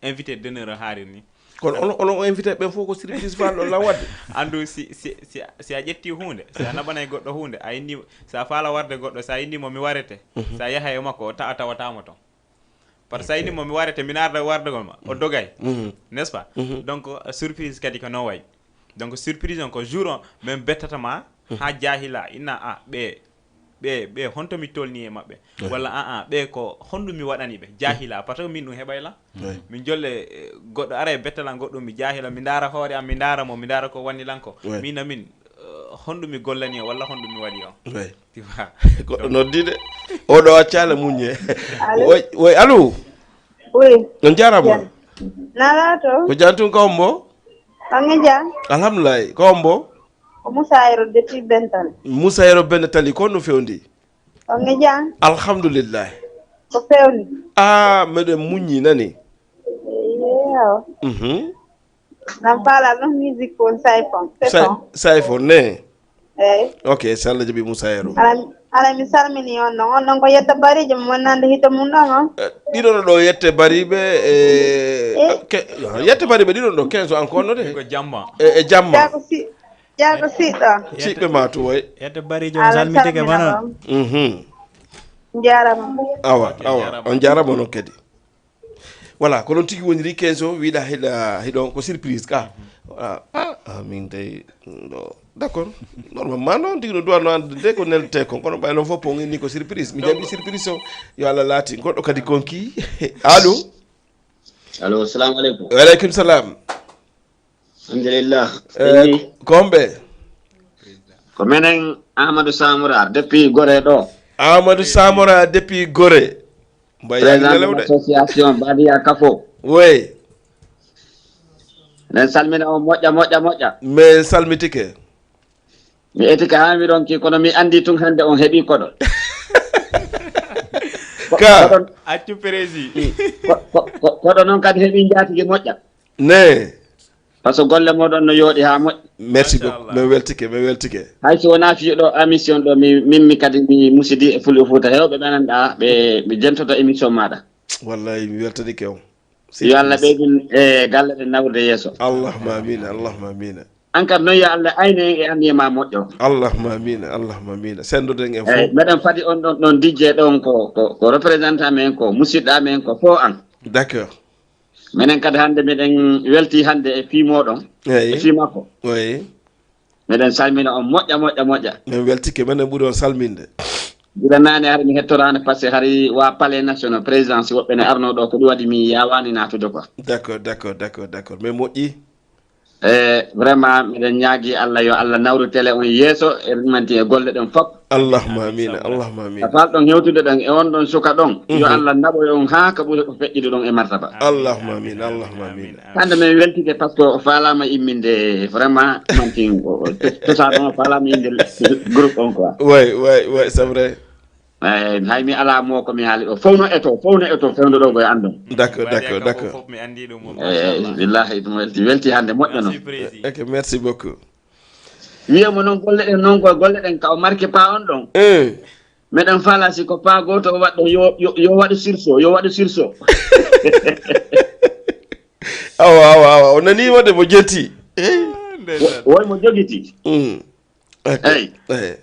invité d'honneur o haaliri ni. Kono onon, onon invité ɓen fof ko surprise faalɗon lan waɗde? Anndu si, si, si, si a ƴetti huunde, si a naɓanay goɗɗo huunde, a inni, si a faala warde goɗɗo, si a inni mo mi warete, mhm, si a yahay e makko, o ta-, a tawataamo ton. Parce que, ok, sa inni mo mi warete, mi naata wardegol ma, o, mhm, dogay. Mhm. N'est-ce pas? Mhm. Donc, euh, surprise kadi ko non way. Donc, surprise on ko jour on, min bettata ma, mhm, haa jaahila, inna, a, ɓe, ɓe, ɓe, honto mi tolni e maɓɓe? Mhm. Walla, a, a, ɓe ko honɗum mi waɗani ɓe? Jaahila, parce que min ɗum heɓay lan. Mhm. Min jolle, eh, goɗɗo ara e bettalan goɗɗum, mi jaahila, mi ndaara hoore am, mi ndaara mo, mi ndaara ko wani lan ko. Ouais. Min na min, eh, honɗum mi gollani on, walla honɗum mi waɗi on? Ouais. Tu vois? Goɗɗo noddi de. Oɗo accala muññe. Allô? Woy, woy, allô? Oui. On jaaraama. Jam. Nalaa to? Ko jam tun ka hombo? On e jam? Alhamdulillahi. Ko on bo? Ko Moussa Yero depuis Bentali. Moussa Yero Bentali, ko on no fewndi? On e jam? Alhamdulillahi. Ko fewndi? Ah, meɗen muññi nani. Eeyo. Mhm. Nan faala non musique on Saifon. Sai-, Saifon ne? Eeyi. Ok, so Allah jaɓi Moussa Yero. Ala, ala mi salmini on ɗon. On ɗon ko yetta bariijo mo wonnande hito mum ɗon on. Eh, ɗiɗo ɗo yette bariiɓe, eh, eh, ke-, yette bariiɓe ɗiɗo ɗo, quinze ans ko onno de. Ko jamma. E, e jamma. Jaago si-, jaago siɗɗo. Siɓɓe ma tu, way. Yette bariijo on salmitike bana. Mhm. Njaarama. Awa, awa. On njaarama non kadi. Voilà, ko noon tigi woniri. Quinze o, wiɗa hiɗa, hiɗon ko surprise ka. Voilà. Ah, ah, min dey, ɗo. D'accord. Normalement, noon tigi no duwanno anndude ko nelte kon. Kono ɓay noon fof, pon inni ko surprise. Mi jaɓi surprise o. Yo Allah laati. Goɗɗo kadi konki. Allo? Allo, salamu aleykum. Wa aleykum salam. Alhamdulillah. Eh, ko homɓe? Ko menen Amadou Samoura depuis Gorée ɗo. Amadou Samoura depuis Gorée. Mbaye président de l'association Badia Kafo. Oui. Eɗen salmina on moƴƴa, moƴƴa, moƴƴa. Min salmitike. Mi etike haa mi ronki, kono mi anndi tun hannde on heɓi koɗo. Ko-, ka. Koɗo, accu prési. Ko-, ko-, ko-, koɗo noon kadi heɓi njaatigi moƴƴa. Ne. Par ce que golle mooɗon no yooɗi haa moƴƴi. Merci beaucoup. Machallah. Mi weltike, mi weltike. Hay so wonaa fii ɗo émission ɗo, mi, min mi kadi mi musidi e Fulɓe Fuuta heewɓe ɓe anndaa, ɓe, ɓe jentoto émission maaɗa. Wallahi, mi weltanike on. Yo Allah ɓeydin e galle ɗen nawrude yeeso. Allahumma amiin, Allahumma amiin. An kadi noon yo Allah aynu en e anniyee ma moƴƴo. Allahumma amiin, Allahumma amiin. Senndoɗen en fof. Eeyi, meɗen fadi on ɗon, ɗon D J ɗon ko, ko, ko représentant men, ko musiɗɗo amen, ko fof an. D'accord. Menen kadi hannde meɗen welti hannde e fii mooɗon, eeyi, e fii makko. Eeyi. Meɗen salmina on moƴƴa, moƴƴa, moƴƴa. Min weltike, menen ɓuri on salminde. Gila naane hari mi hettoraano, par ce que hari wa Palais National Présidence woɓɓe ne arno ɗo, ko ɗum waɗi mi yaawaani naatude quoi. D'accord, d'accord, d'accord, d'accord. Mais moƴƴi. E vraiment, miɗen ñaagi Allah yo Allah nawru télé on yeeso, e ɗumanti e golle ɗen fof. Allahumma amiin, Allahumma amiin. Ka fal ɗon hewtude ɗon e on ɗon suka ɗon, yo Allah naɓoy on haa ka ɓuri ko feƴƴude ɗon e martaba. Allahumma amiin, Allahumma amiin. Hannde min weltike par ce que o faalaama imminde vraiment mantin o, o, tosaa ɗon o faalaama innde groupe on quoi. Ouais, ouais, ouais, c'est vrai. Eeyi, hay mi alaa mo ko mi haali ɗo. Fof no eto, fof no eto, fewndo ɗo koye an ɗon. D'accord, d'accord, d'accord. Fof mi anndi ɗum, eeyi, machallah. Billahi, ɗum welti, welti hannde, moƴƴo noon. Merci, prési. Ok, merci beaucoup. Wiye mo noon golle ɗen, noon ko golle ɗen ka o marque pas on ɗon. Eh. Meɗen faala si ko pas gooto o waɗɗo, yo, yo, yo waɗu sursaut, yo waɗu sursaut. Awa, awa, awa. O nanii wonde mo jetti. Eh. Ah, ndeysaan. Wo-, woy mo jogiti. Mm. Ok. Eyi. Eyi.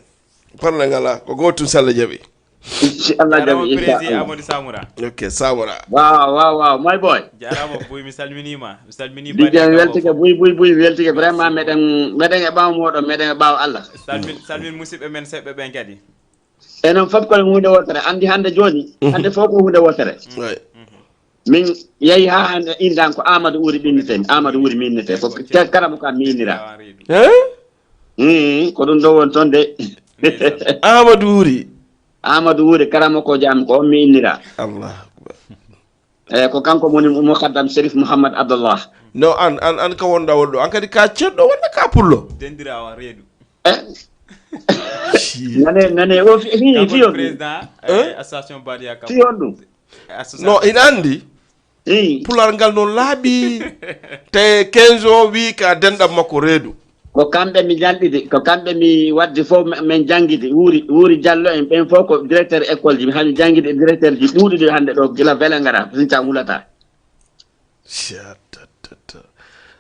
Problème alaa. Ko gootum so Allah jaɓi. Si Allah jaɓi, inchallah. Président Amadou Samoura. Ok, Samoura. Waaw, waaw, waaw. My boy. Jaaraama, Buy, mi salminiima. Mi salminii Badiya Kafo. Weltike, Buy, Buy, Buy, weltike. Vraiment, meɗen, meɗen e ɓaawo mooɗon, meɗen e ɓaawo Allah. Salmin, salmin musidɓe men seɓɓe ɓen kadi. Enen fof ko huunde wootere. Anndi hannde jooni, mhm, hannde fof ko huunde wootere. Ouais. Min yehi haa hannde inndan ko Amadou Wuri ɓinnitee, Amadou Wuri mi innitee. Ko te-, karamo kam mi innira. Hein? Mm, ko ɗum ɗo woni toon de. Ndeysaan. Amadou Wuri. Amadou Wuri, karamokoojo am, ko on mi innira. Allahu akbar. Eh, ko kanko woni mukaddam Serif Mouhammad Abdallah. No, an, an, an ka wonɗa wonɗo. An kadi ka ceerɗo walla ka pullo? Dendiraawo reedu. Eh? Nane, nane, o fi-, fi-, kanko woni fiyo ɗum. Président, eh, eh? Association Badia Kafo. Fiyo ɗum. Association. No, ina anndi? Eyi. Pulaar ngal noon laaɓi. Te quinze o wii ka denɗam makko reedu. Ko kamɓe mi jalɗidi, ko kamɓe mi waddi fof, mi-, min janngidi, Wuuri, Wuuri Jallo en, ɓen fof ko directeur école ji, hami janngidi e directeur ji ɗuuɗuɗi hannde ɗo, gila Vélingara, Sinthiou Houlata. Sha, ta, ta, ta.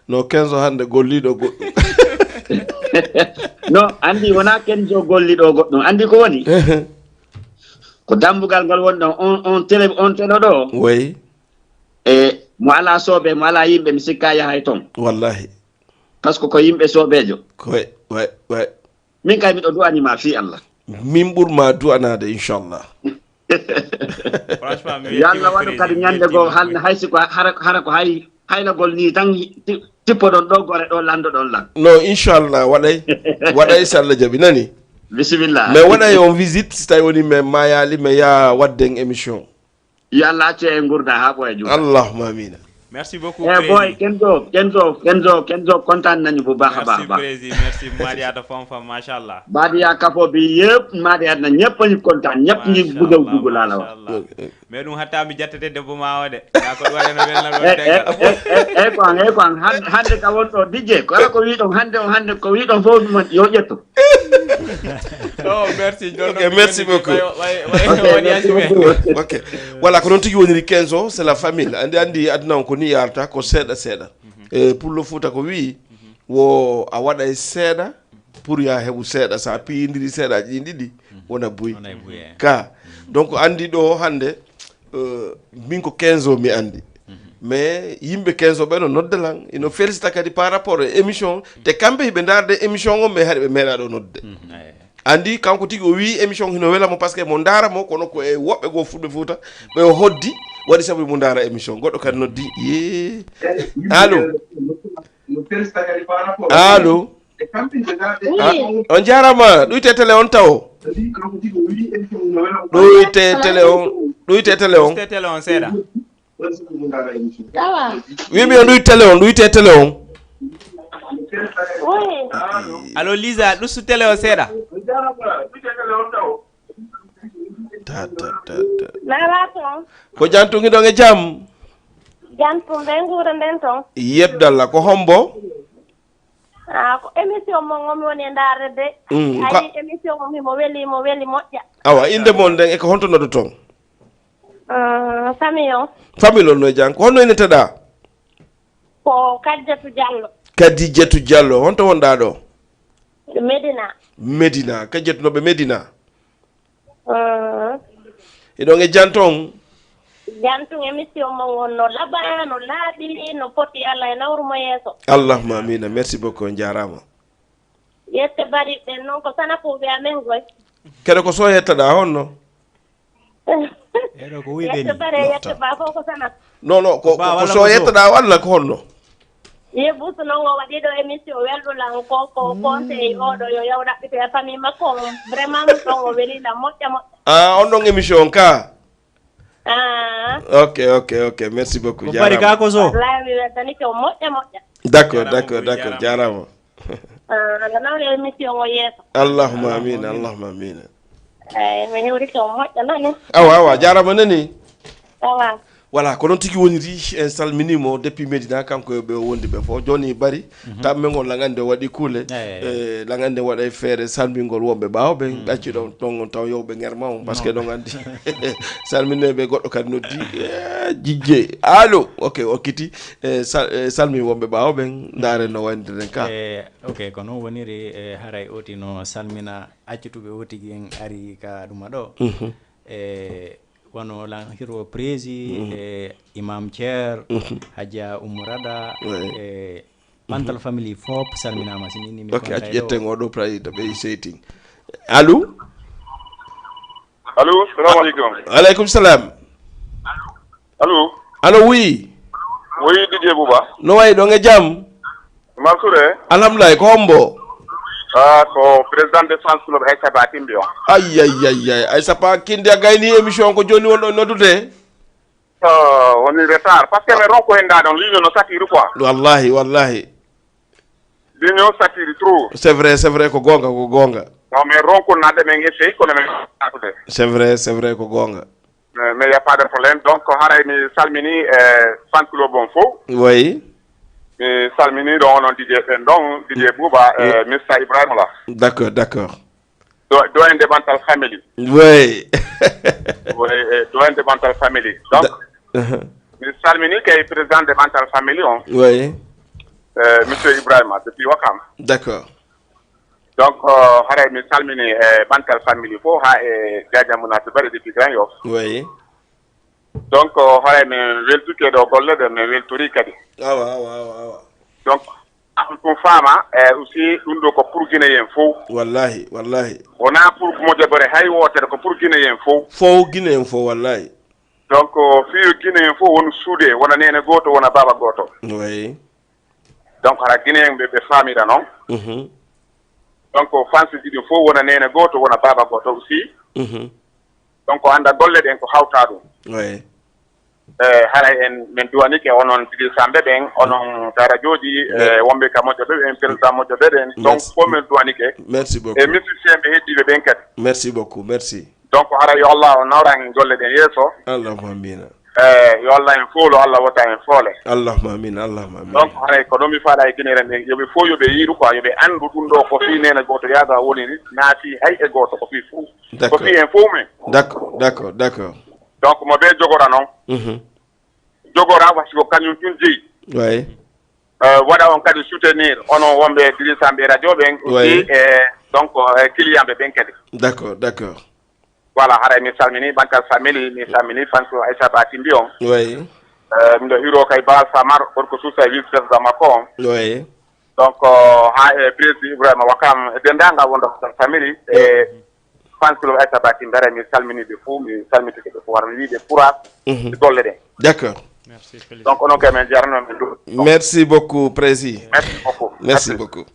No, quinze o hannde golliiɗo goɗɗum. No, anndi wonaa quinze o golliiɗo goɗɗum, anndi ko woni? Ko dammbugal ngal woni ɗon, on, on télé, on télé ɗo. Oui. E mo alaa soobe, mo alaa yimɓe, mi sikka yahay toon. Wallahi. Par ce que ko yimɓe soobeejo. Koy, way, way. Min kay miɗo du'ani ma fii Allah. Min ɓur ma du'anaade, inchallah. Franchement, mi yo Allah waɗu kadi ñannde goo, hal-, hay si ko hara, hara ko hay, haylagol nii tan ti-, tippoɗon ɗo gore ɗo, lanndoɗon lan. No, inchallah, waɗay. Waɗay, so Allah jaɓi, nani? Bisimilla. Mais waɗay on visite, si tawi woni mi maayaali, mi yaha waɗden émission. Yo Allah accu en ngurda haa ɓooya juuta. Allahumma amiina. Merci beaucoup, eh boy. Kenzo, Kenzo, Kenzo, Kenzo, kontaan nañu bu baax a baax. Merci, président. Merci. Maria da Fanfa, machallah. Maria Kapo bi yëpp, Maria na ñëpp a ñu kontaan, ñëpp ñu bëgg a dugg laa la wax. Mais ɗum hatta mi jattete debbo ma o de. Ya ko ɗum waɗa no welna ɗon. Eh, eh, eh, eh, eh, ko an, eh, ko an. Hannde ka won ɗo D J, ko ala ko wi ɗon hannde on, hannde ko wi ɗon fof ɗum yo ƴetto. Oh, merci. Ok, merci beaucoup. Ok, voilà, ko noon tigi woniri. Kenzo, c'est la famille. Andi, andi aduna on ko ni yarata, ko seeɗa seeɗa. E pullo Fuuta ko wi, wo a waɗa e seeɗa pour ya heɓu seeɗa. Sa piyindiri seeɗaji ɗin ɗiɗi, wona buy. Ka. Donc andi ɗo hannde, euh, min ko Kenzo mi andi. Mais yimɓe Kenzo ɓe no nodda lan, ino félicita kadi par rapport e émission, te kamɓe hiɓe ndaarde émission on, mais hari ɓe meeɗa ɗo nodde. Andi kanko tigi o wi émission hino wela mo, parce que mo ndaara mo, kono ko e woɓɓe goo fulɓe Fuuta ɓe o hoddi, waɗi sabu mo ndaara émission. Goɗɗo kadi noddi. Ye. Allo. Allo. Ah, on jarama. Ɗuyte télé on tawo. Ɗuyte télé on. Ɗuyte télé on. Uste télé on seeɗa. Wimi on ɗuyte télé on, ɗuyte télé on. Allo Lisa, ɗustu télé o seeɗa. Ta, ta, ta, ta. Ko jantum hiɗon e jam? Jantum ɓe nguura nden ton. Yettudalla, ko hombo? Ah, ko émission mon on mi woni e ndaarde de. Mm, ayi, émission on himo weli, mo weli moƴƴa. Awa, innde mon nden e ko honto noddoton? Ah, famille on. Famille on no e jam. Ko honno inneteɗaa? Ko Kadijatu Diallo. Kadijatu Diallo. Honto wonɗaa ɗo? Medina. Medina. Kadijatu no ɓe Medina? Ah. Hiɗon e jantum? Jantum, émission mon on no laaɓa, no laaɓi, no foti, Allah e nawru mo yeeso. Allahumma amina. Merci beaucoup. On jarama. Yette bari ɓen non ko sanafuɓe amen goy. Kede ko so yettaɗa honno? Eɗo ko wiy ɓeni. Yette bare, yette ba fof ko sana. Non, non, ko, ko, ko so yettaɗa walla ko honno? Ye busu non o waɗi ɗo émission welɗo lan ko, ko conseil oɗo yo yaw ɗaɓɓito e famille makko on. Vraiment ɗon o weli lan moƴƴa moƴƴa. Ah, on ɗon émission ka? Ah. Ok, ok, ok. Merci beaucoup. Ko bari ka ko so. Wallahi mi weltanike o moƴƴa moƴƴa. D'accord, d'accord, d'accord. Jarama. Ah, Allah nawna émission o yeeso. Allahumma amin, Allahumma amin. Eyyi, mi hewrike o moƴƴa nani. Awa, awa, jarama nani. Awa. Voilà, ko noon tigi woniri, en salminimo depuis Medina, kanko e ɓe o wondi ɓe fof. Joni bari, mhm, tamme ngol langande o waɗi kuule. Eyyi. Eh, langande waɗa e feere salmingol wonɓe ɓaawo ɓen, mm, ɗacci ɗon, ɗon on taw yewɓe ngerma on, parce que non, ɗon andi. Salmineɓe goɗɗo kadi noddi, eh, jijje. Allo, ok, okkiti. E, sal-, e, salmin wonɓe ɓaawo ɓen, ndaaren no waynirden ka. E, ok, ko noon woniri, e, haray oti no salmina accutuɓe o tigi en ari ka ɗuma ɗo. Mhm. E, wano lan hiro prési, mhm, e, imam Thier, mhm, Hadja Oumou Rada, ouais, e, Bantal, mhm, family fof salminaama, si min mi ok, accu ƴetten o ɗo prayi to ɓe seytin. Allo? Allo, salamu aleykum. Aleykum salam. Allo. Allo, oui. Oui, D J Bouba. No wayi ɗon e jam? Mansour e? Alhamdulillah, ko hombo? Ah, ko président de France club Aïssa Ba Kindi on. Ay, ay, ay, ay, Aïssa Ba Kindi a gayni émission ko joni won ɗo noddude? Ah, woni retard. Parce que mi ronko hen ɗa ɗon, ligne no satiri quoi. Wallahi, wallahi. Ligne o satiri trop. C'est vrai, c'est vrai, ko gonga, ko gonga. Non, mais ronko nade men essaye, kono men atude. C'est vrai, c'est vrai, ko gonga. Mais, mais y a pas de problème. Donc, haray mi salmini, eh, fan club on fof. Oui. Mi salmini ɗon onon D J ɓen ɗon, D J Bouba, eh, mm, Mister Ibrahima la. D'accord, d'accord. Do, do en debantal family. Oui. Oui, eh, do en debantal family. Donc, da-, uh-huh, mi salmini kay président debantal family on. Oui. Eh, Monsieur Ibrahima, depuis Wakam. D'accord. Donc, euh, haray mi salmini, eh, bantal family fof, ha e Jaja Muna Tibari depuis Grand Yoff. Oui. Donc, haray min weltuke ɗo golle ɗe, min weltori kadi. Awa, awa, awa, awa. Donc, ɗum faama, e aussi ɗum ɗo ko pour Guinéen fof. Wallahi, wallahi. Wonaa pour Modibo hay wootere, ko pour Guinéen fof. Fof Guinéen fof, wallahi. Donc, fiyo Guinéen fof won suude, wona neene gooto, wona baaba gooto. Oui. Donc, hara Guinéen ɓe, ɓe faamira noon. Mhm. Donc, fansi ɗiɗi fof wona neene gooto, wona baaba gooto aussi. Mhm. Donc, annda golle ɗen ko hawta ɗum. Oui. E haray en, min duwanike onon Idrissa Sambe ɓen, onon darajooji, e wonɓe ka moƴƴo ɓe ɓen, président moƴƴo ɓe ɓen. Donc, fof min duwanike. Merci beaucoup. E musicien ɓe heddiiɓe ɓen kadi. Merci beaucoup. Merci. Donc, haray yo Allah o nawran en golle ɗen yeeso. Allahumma amina. E yo Allah en foolo, Allah wota en foole. Allahumma amina, Allahumma amina. Donc, haray ko ɗum mi faala e Guinéen ɓen, yo ɓe fof yo ɓe yiiru quoi, yo ɓe anndu ɗum ɗo ko fii neene gooto yaaga woniri, naati hay e gooto, ko fii fof. Ko fii en fof men. D'accord, d'accord, d'accord. Donc, mo ɓe jogora noon. Mhm. Jogora, parce que ko kañum tun jeyi. Ouais. Euh, waɗa on kadi soutenir, onon wonɓe dirigeant ɓe radio ɓen, aussi, ouais, e donc, e client ɓe ɓen kadi. D'accord, d'accord. Voilà, haray mi salmini Bantal Family, mi salmini fans o Aissa Ba Timbi on. Ouais. Euh, miɗo hiro kay Ba Samar, gorko Suusa e vice président makko on. Ouais. Donc, euh, ha e président Ibrahima Wakam, e denndaangal wonɗo Bantal Family, e fans club Aissa Ba Timbi, haray mi salmini ɓe fuu, mi salmitike ɓe fuu, wara mi wiide courage, mhm, e golle ɗen. D'accord. Merci, félicitations. Donc, onon kay, min jarno, min ndu- Merci beaucoup, Prési. Merci beaucoup. Merci beaucoup.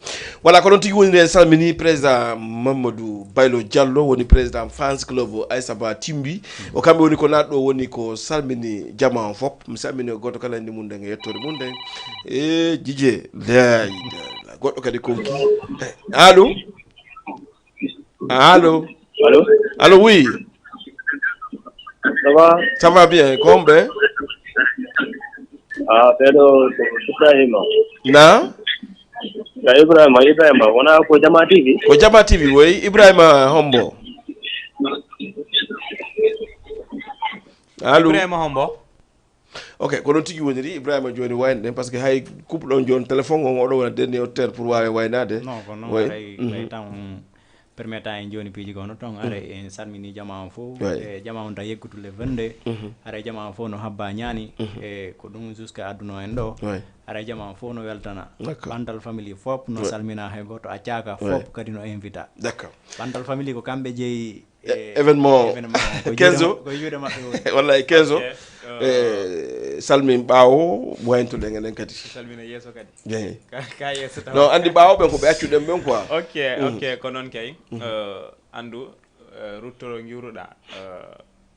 Voilà, ko ɗon tigi woni, en salmini président Mamadou Baylo Diallo, woni président fans club Aissa Ba Timbi. O kamɓe woni ko naatɗo, woni ko salmini jama on fop. Mi salmini o gooto kala inde mum nden e yettoode mum nden. E Jije, lay, lay, goɗɗo kadi konki. Allo? Allo? Allo? Allo, oui. Ça va? Ça va bien, ko homɓe? Ah, ɓeɗo ko Ibrahima. Na? Ya Ibrahima, Ibrahima, wona ko Jama T V? Ko Jama T V, woy, Ibrahima hombo? Allo? Ibrahima hombo? Ok, ko noon tigi woniri, Ibrahima, jooni wayno ɗen, parce que hay couple on jooni téléphone on, oɗo wona dernier auditeur pour waawe waynaade. Non, ko noon. Oui. Haray, mhm, ɓay tan on permettant en jooni piiji ko hono toon, mhm, haray en salmini jama on fof. Oui. E jama on tan yeggutu le vingt-deux. Mhm. Haray jama on fof no habba ñaani. Mhm. E ko ɗum jusqu'à adduno en ɗo. Oui. Haray jama on fof no weltana. D'accord. Bantal Family fop no, oui, salmina, hay gooto accaaka, oui, fop kadi no invita. D'accord. Bantal Family ko kamɓe jeyi e, e événement o. Événement o. Ko quinze juuɗe o ma-, ko juuɗe maɓɓe woni. Wallahi, quinze o. Ok, euh, e salmin ɓaawo, wayntuɗen enen kadi. Salmina yeeso kadi. Jeyi. Ka, ka yeeso taw. Non, anndi ɓaawo ɓen ko ɓe accuɗen ɓen quoi. Ok, mm, ok, ko noon kay. Mm. Euh, anndu, euh, ruttoro ngiwruɗaa, euh,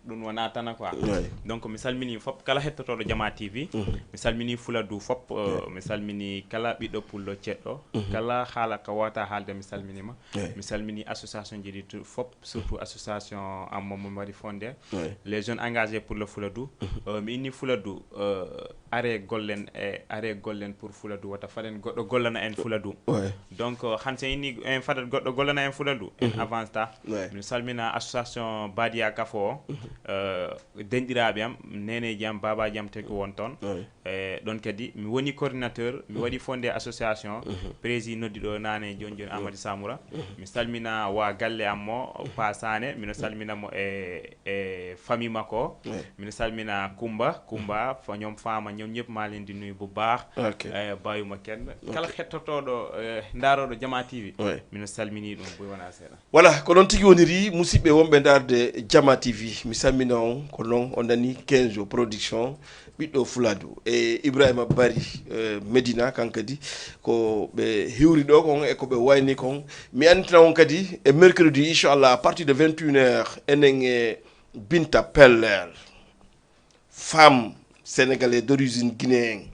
ɗum wona tana quoi. Oui. Donc, mi salmini fop kala hettotooɗo Jama T V. Mhm. Mi salmini Fuladu fop, euh, oui, mi salmini kala ɓiɗɗo pullo ceɗɗo. Mhm. Kala haala ka wata haalde, mi salminima. Oui. Mi salmini association ji ɗi tu-, fop, surtout association am mo, mo mbaɗi fondé, oui, les jeunes engagés pour le Fuladu. Mhm. Euh, mi inni Fuladu, euh, are gollen e, are gollen pour Fuladu, wata faɗen goɗɗo gollana en Fuladu. Oui. Donc, euh, han sen inni en fadat goɗɗo gollana en Fuladu, en, mhm, avance ta. Oui. Mi salmina association Badia Kafo o, mhm, euh, denɗiraaɓe am, neneeji am, baabaaji am tagi won toon. Oui. E ɗon kadi, mi woni coordinateur, mi, mhm, waɗi fondé association, mhm, président noddi ɗo naane jooni jooni, mhm, Amady Samoura. Mhm. Mi salmina wa galle am mo, Pa Sané, mino, mhm, salmina mo e, e famille makko. Oui. Mino salmina Kumba, Kumba, fa-, ñoom Fama, ñoom ñëpp maa leen di nuyu bu baax. Ok. E, bàyyuma kenn. Ok. Kala hettotooɗo, e, ndaarooɗo Jama T V, oui, mino salmini ɗum, buy wona seeɗa. Voilà, ko noon tigi woniri, musidɓe wonɓe ndaarde Jama T V. Mi salmina on, ko noon on nani Kenzo Production, ɓiɗɗo Fuladu, e Ibrahima Bari, eh, Medina, kan kadi ko ɓe hiwri ɗo kon e ko ɓe wayni kon. Mi anndina on kadi e mercredi, inchallah, à partir de vingt et une heures, enen e Binta Pellel. Femme sénégalaise d'origine guinéenne.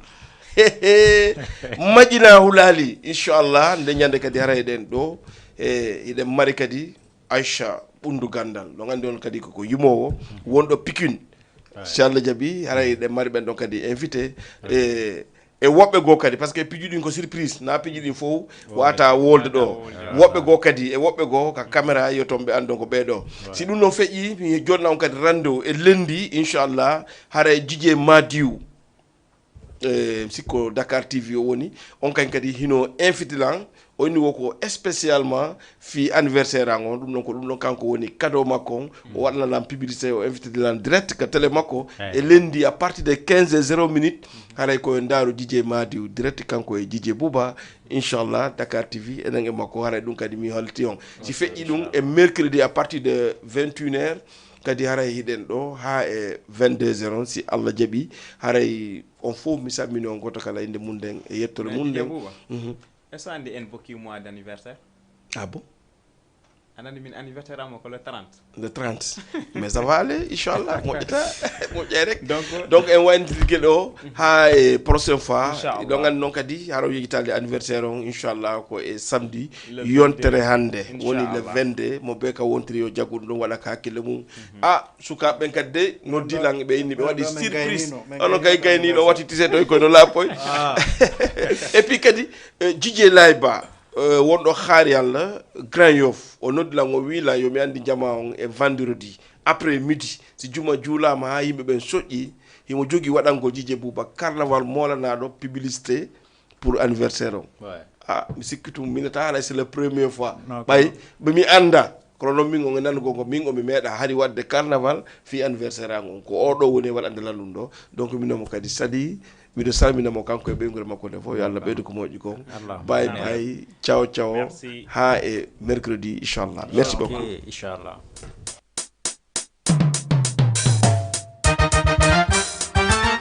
Maƴina Hulaali, inchallah, nde ñande kadi haray ɗen ɗo, e, eɗen mari kadi Aïcha Ɓunndu Ganndal. No nganndi on kadi ko, ko yumoowo, wonɗo Pikine. Ouais. Si Allah jaɓi, haray eɗen mari ɓen ɗon kadi invité. Ouais. E, e woɓɓe goo kadi, parce que piiji ɗin ko surprise, na piiji ɗin fof wata wolde ɗo. Wata wolde. Woɓɓe goo kadi, e woɓɓe goo ka caméra, yo toon ɓe anndon ko ɓee ɗo. Ouais. Si ɗum ɗon feƴƴi, mi jonna on kadi rendez-vous e lundi, inchallah, haray Jije Madiw. E, mi sikko Dakar T V o woni, on kañ kadi hino invité lan, o inni wo ko spécialement fii anniversaire an on, ɗum ɗon ko ɗum ɗon kanko woni cadeau makko on, o waɗana lan publicité, o invité lan direct ka télé makko, e lundi à partir de quinze heures zéro minute, haray ko yo ndaaru Jije Madiw direct kanko e Jije Bouba, inchallah, Dakar T V, enen e makko, haray ɗum kadi mi holti on. Si feƴƴi ɗum e mercredi à partir de vingt et une heures, kadi haray hiɗen ɗo haa e vingt-deux heures on, si Allah jaɓi, haray on fof mi salmini on gooto kala innde mum nden e yettoore mum nden. Jije Bouba, mhm, est-ce que anndi en bokki mois d'anniversaire? Ah bon? A nani min anniversaire am ko le trente. Le trente. Mais ça va aller, inchallah. Moƴƴata, moƴƴay rek. Donc, Donc, en waynodirgel ɗo ha e prochaine fois. Inchallah. Ɗon anndi noon kadi hara yejjitaade anniversaire on, inchallah, ko e samedi Le yontere vingt-deux. Hannde woni le Inchallah. Vingt-deux. Mo be ka wontiri yo jaggu ɗum ɗon waɗa ka hakkille mum. Ah, sukaaɓe ɓen kadi de noddi lan ɓe inni ɓe waɗi Ɗo men surprise. gaynino, men Ono kay gaynino gaynino anniversaire. Watti tiset oy kono laapoy. Et puis kadi, eh, Jije Layba, eh, wonɗo Xaar Yalla, Grand Yoff, o noddi lan o wi lan yo mi anndi jama on e vendredi après midi, si juma juulaama ha yimɓe ɓen soƴƴi, himo jogi waɗangol Jije Buuba carnaval moolanaɗo publicité pour anniversaire on. Ouais. Ah, mi sikki tum minata haray c'est le premier fois. Non, Ɓay ɓe mi annda. Kono noon min on e nanugol ko min o mi meeɗa hari waɗde carnaval fii anniversaire an on, ko oɗo woni e waɗande lan ɗum ɗo. Donc minomo kadi sali, miɗo salmina mo kanko e ɓeynguure makko nde fof, yo Allah ɓeydu ko moƴƴi kon. Allahumma Bye amin. Bye, ciao ciao. Merci. Ha e mercredi inchallah. Merci beaucoup. Ok, inchallah.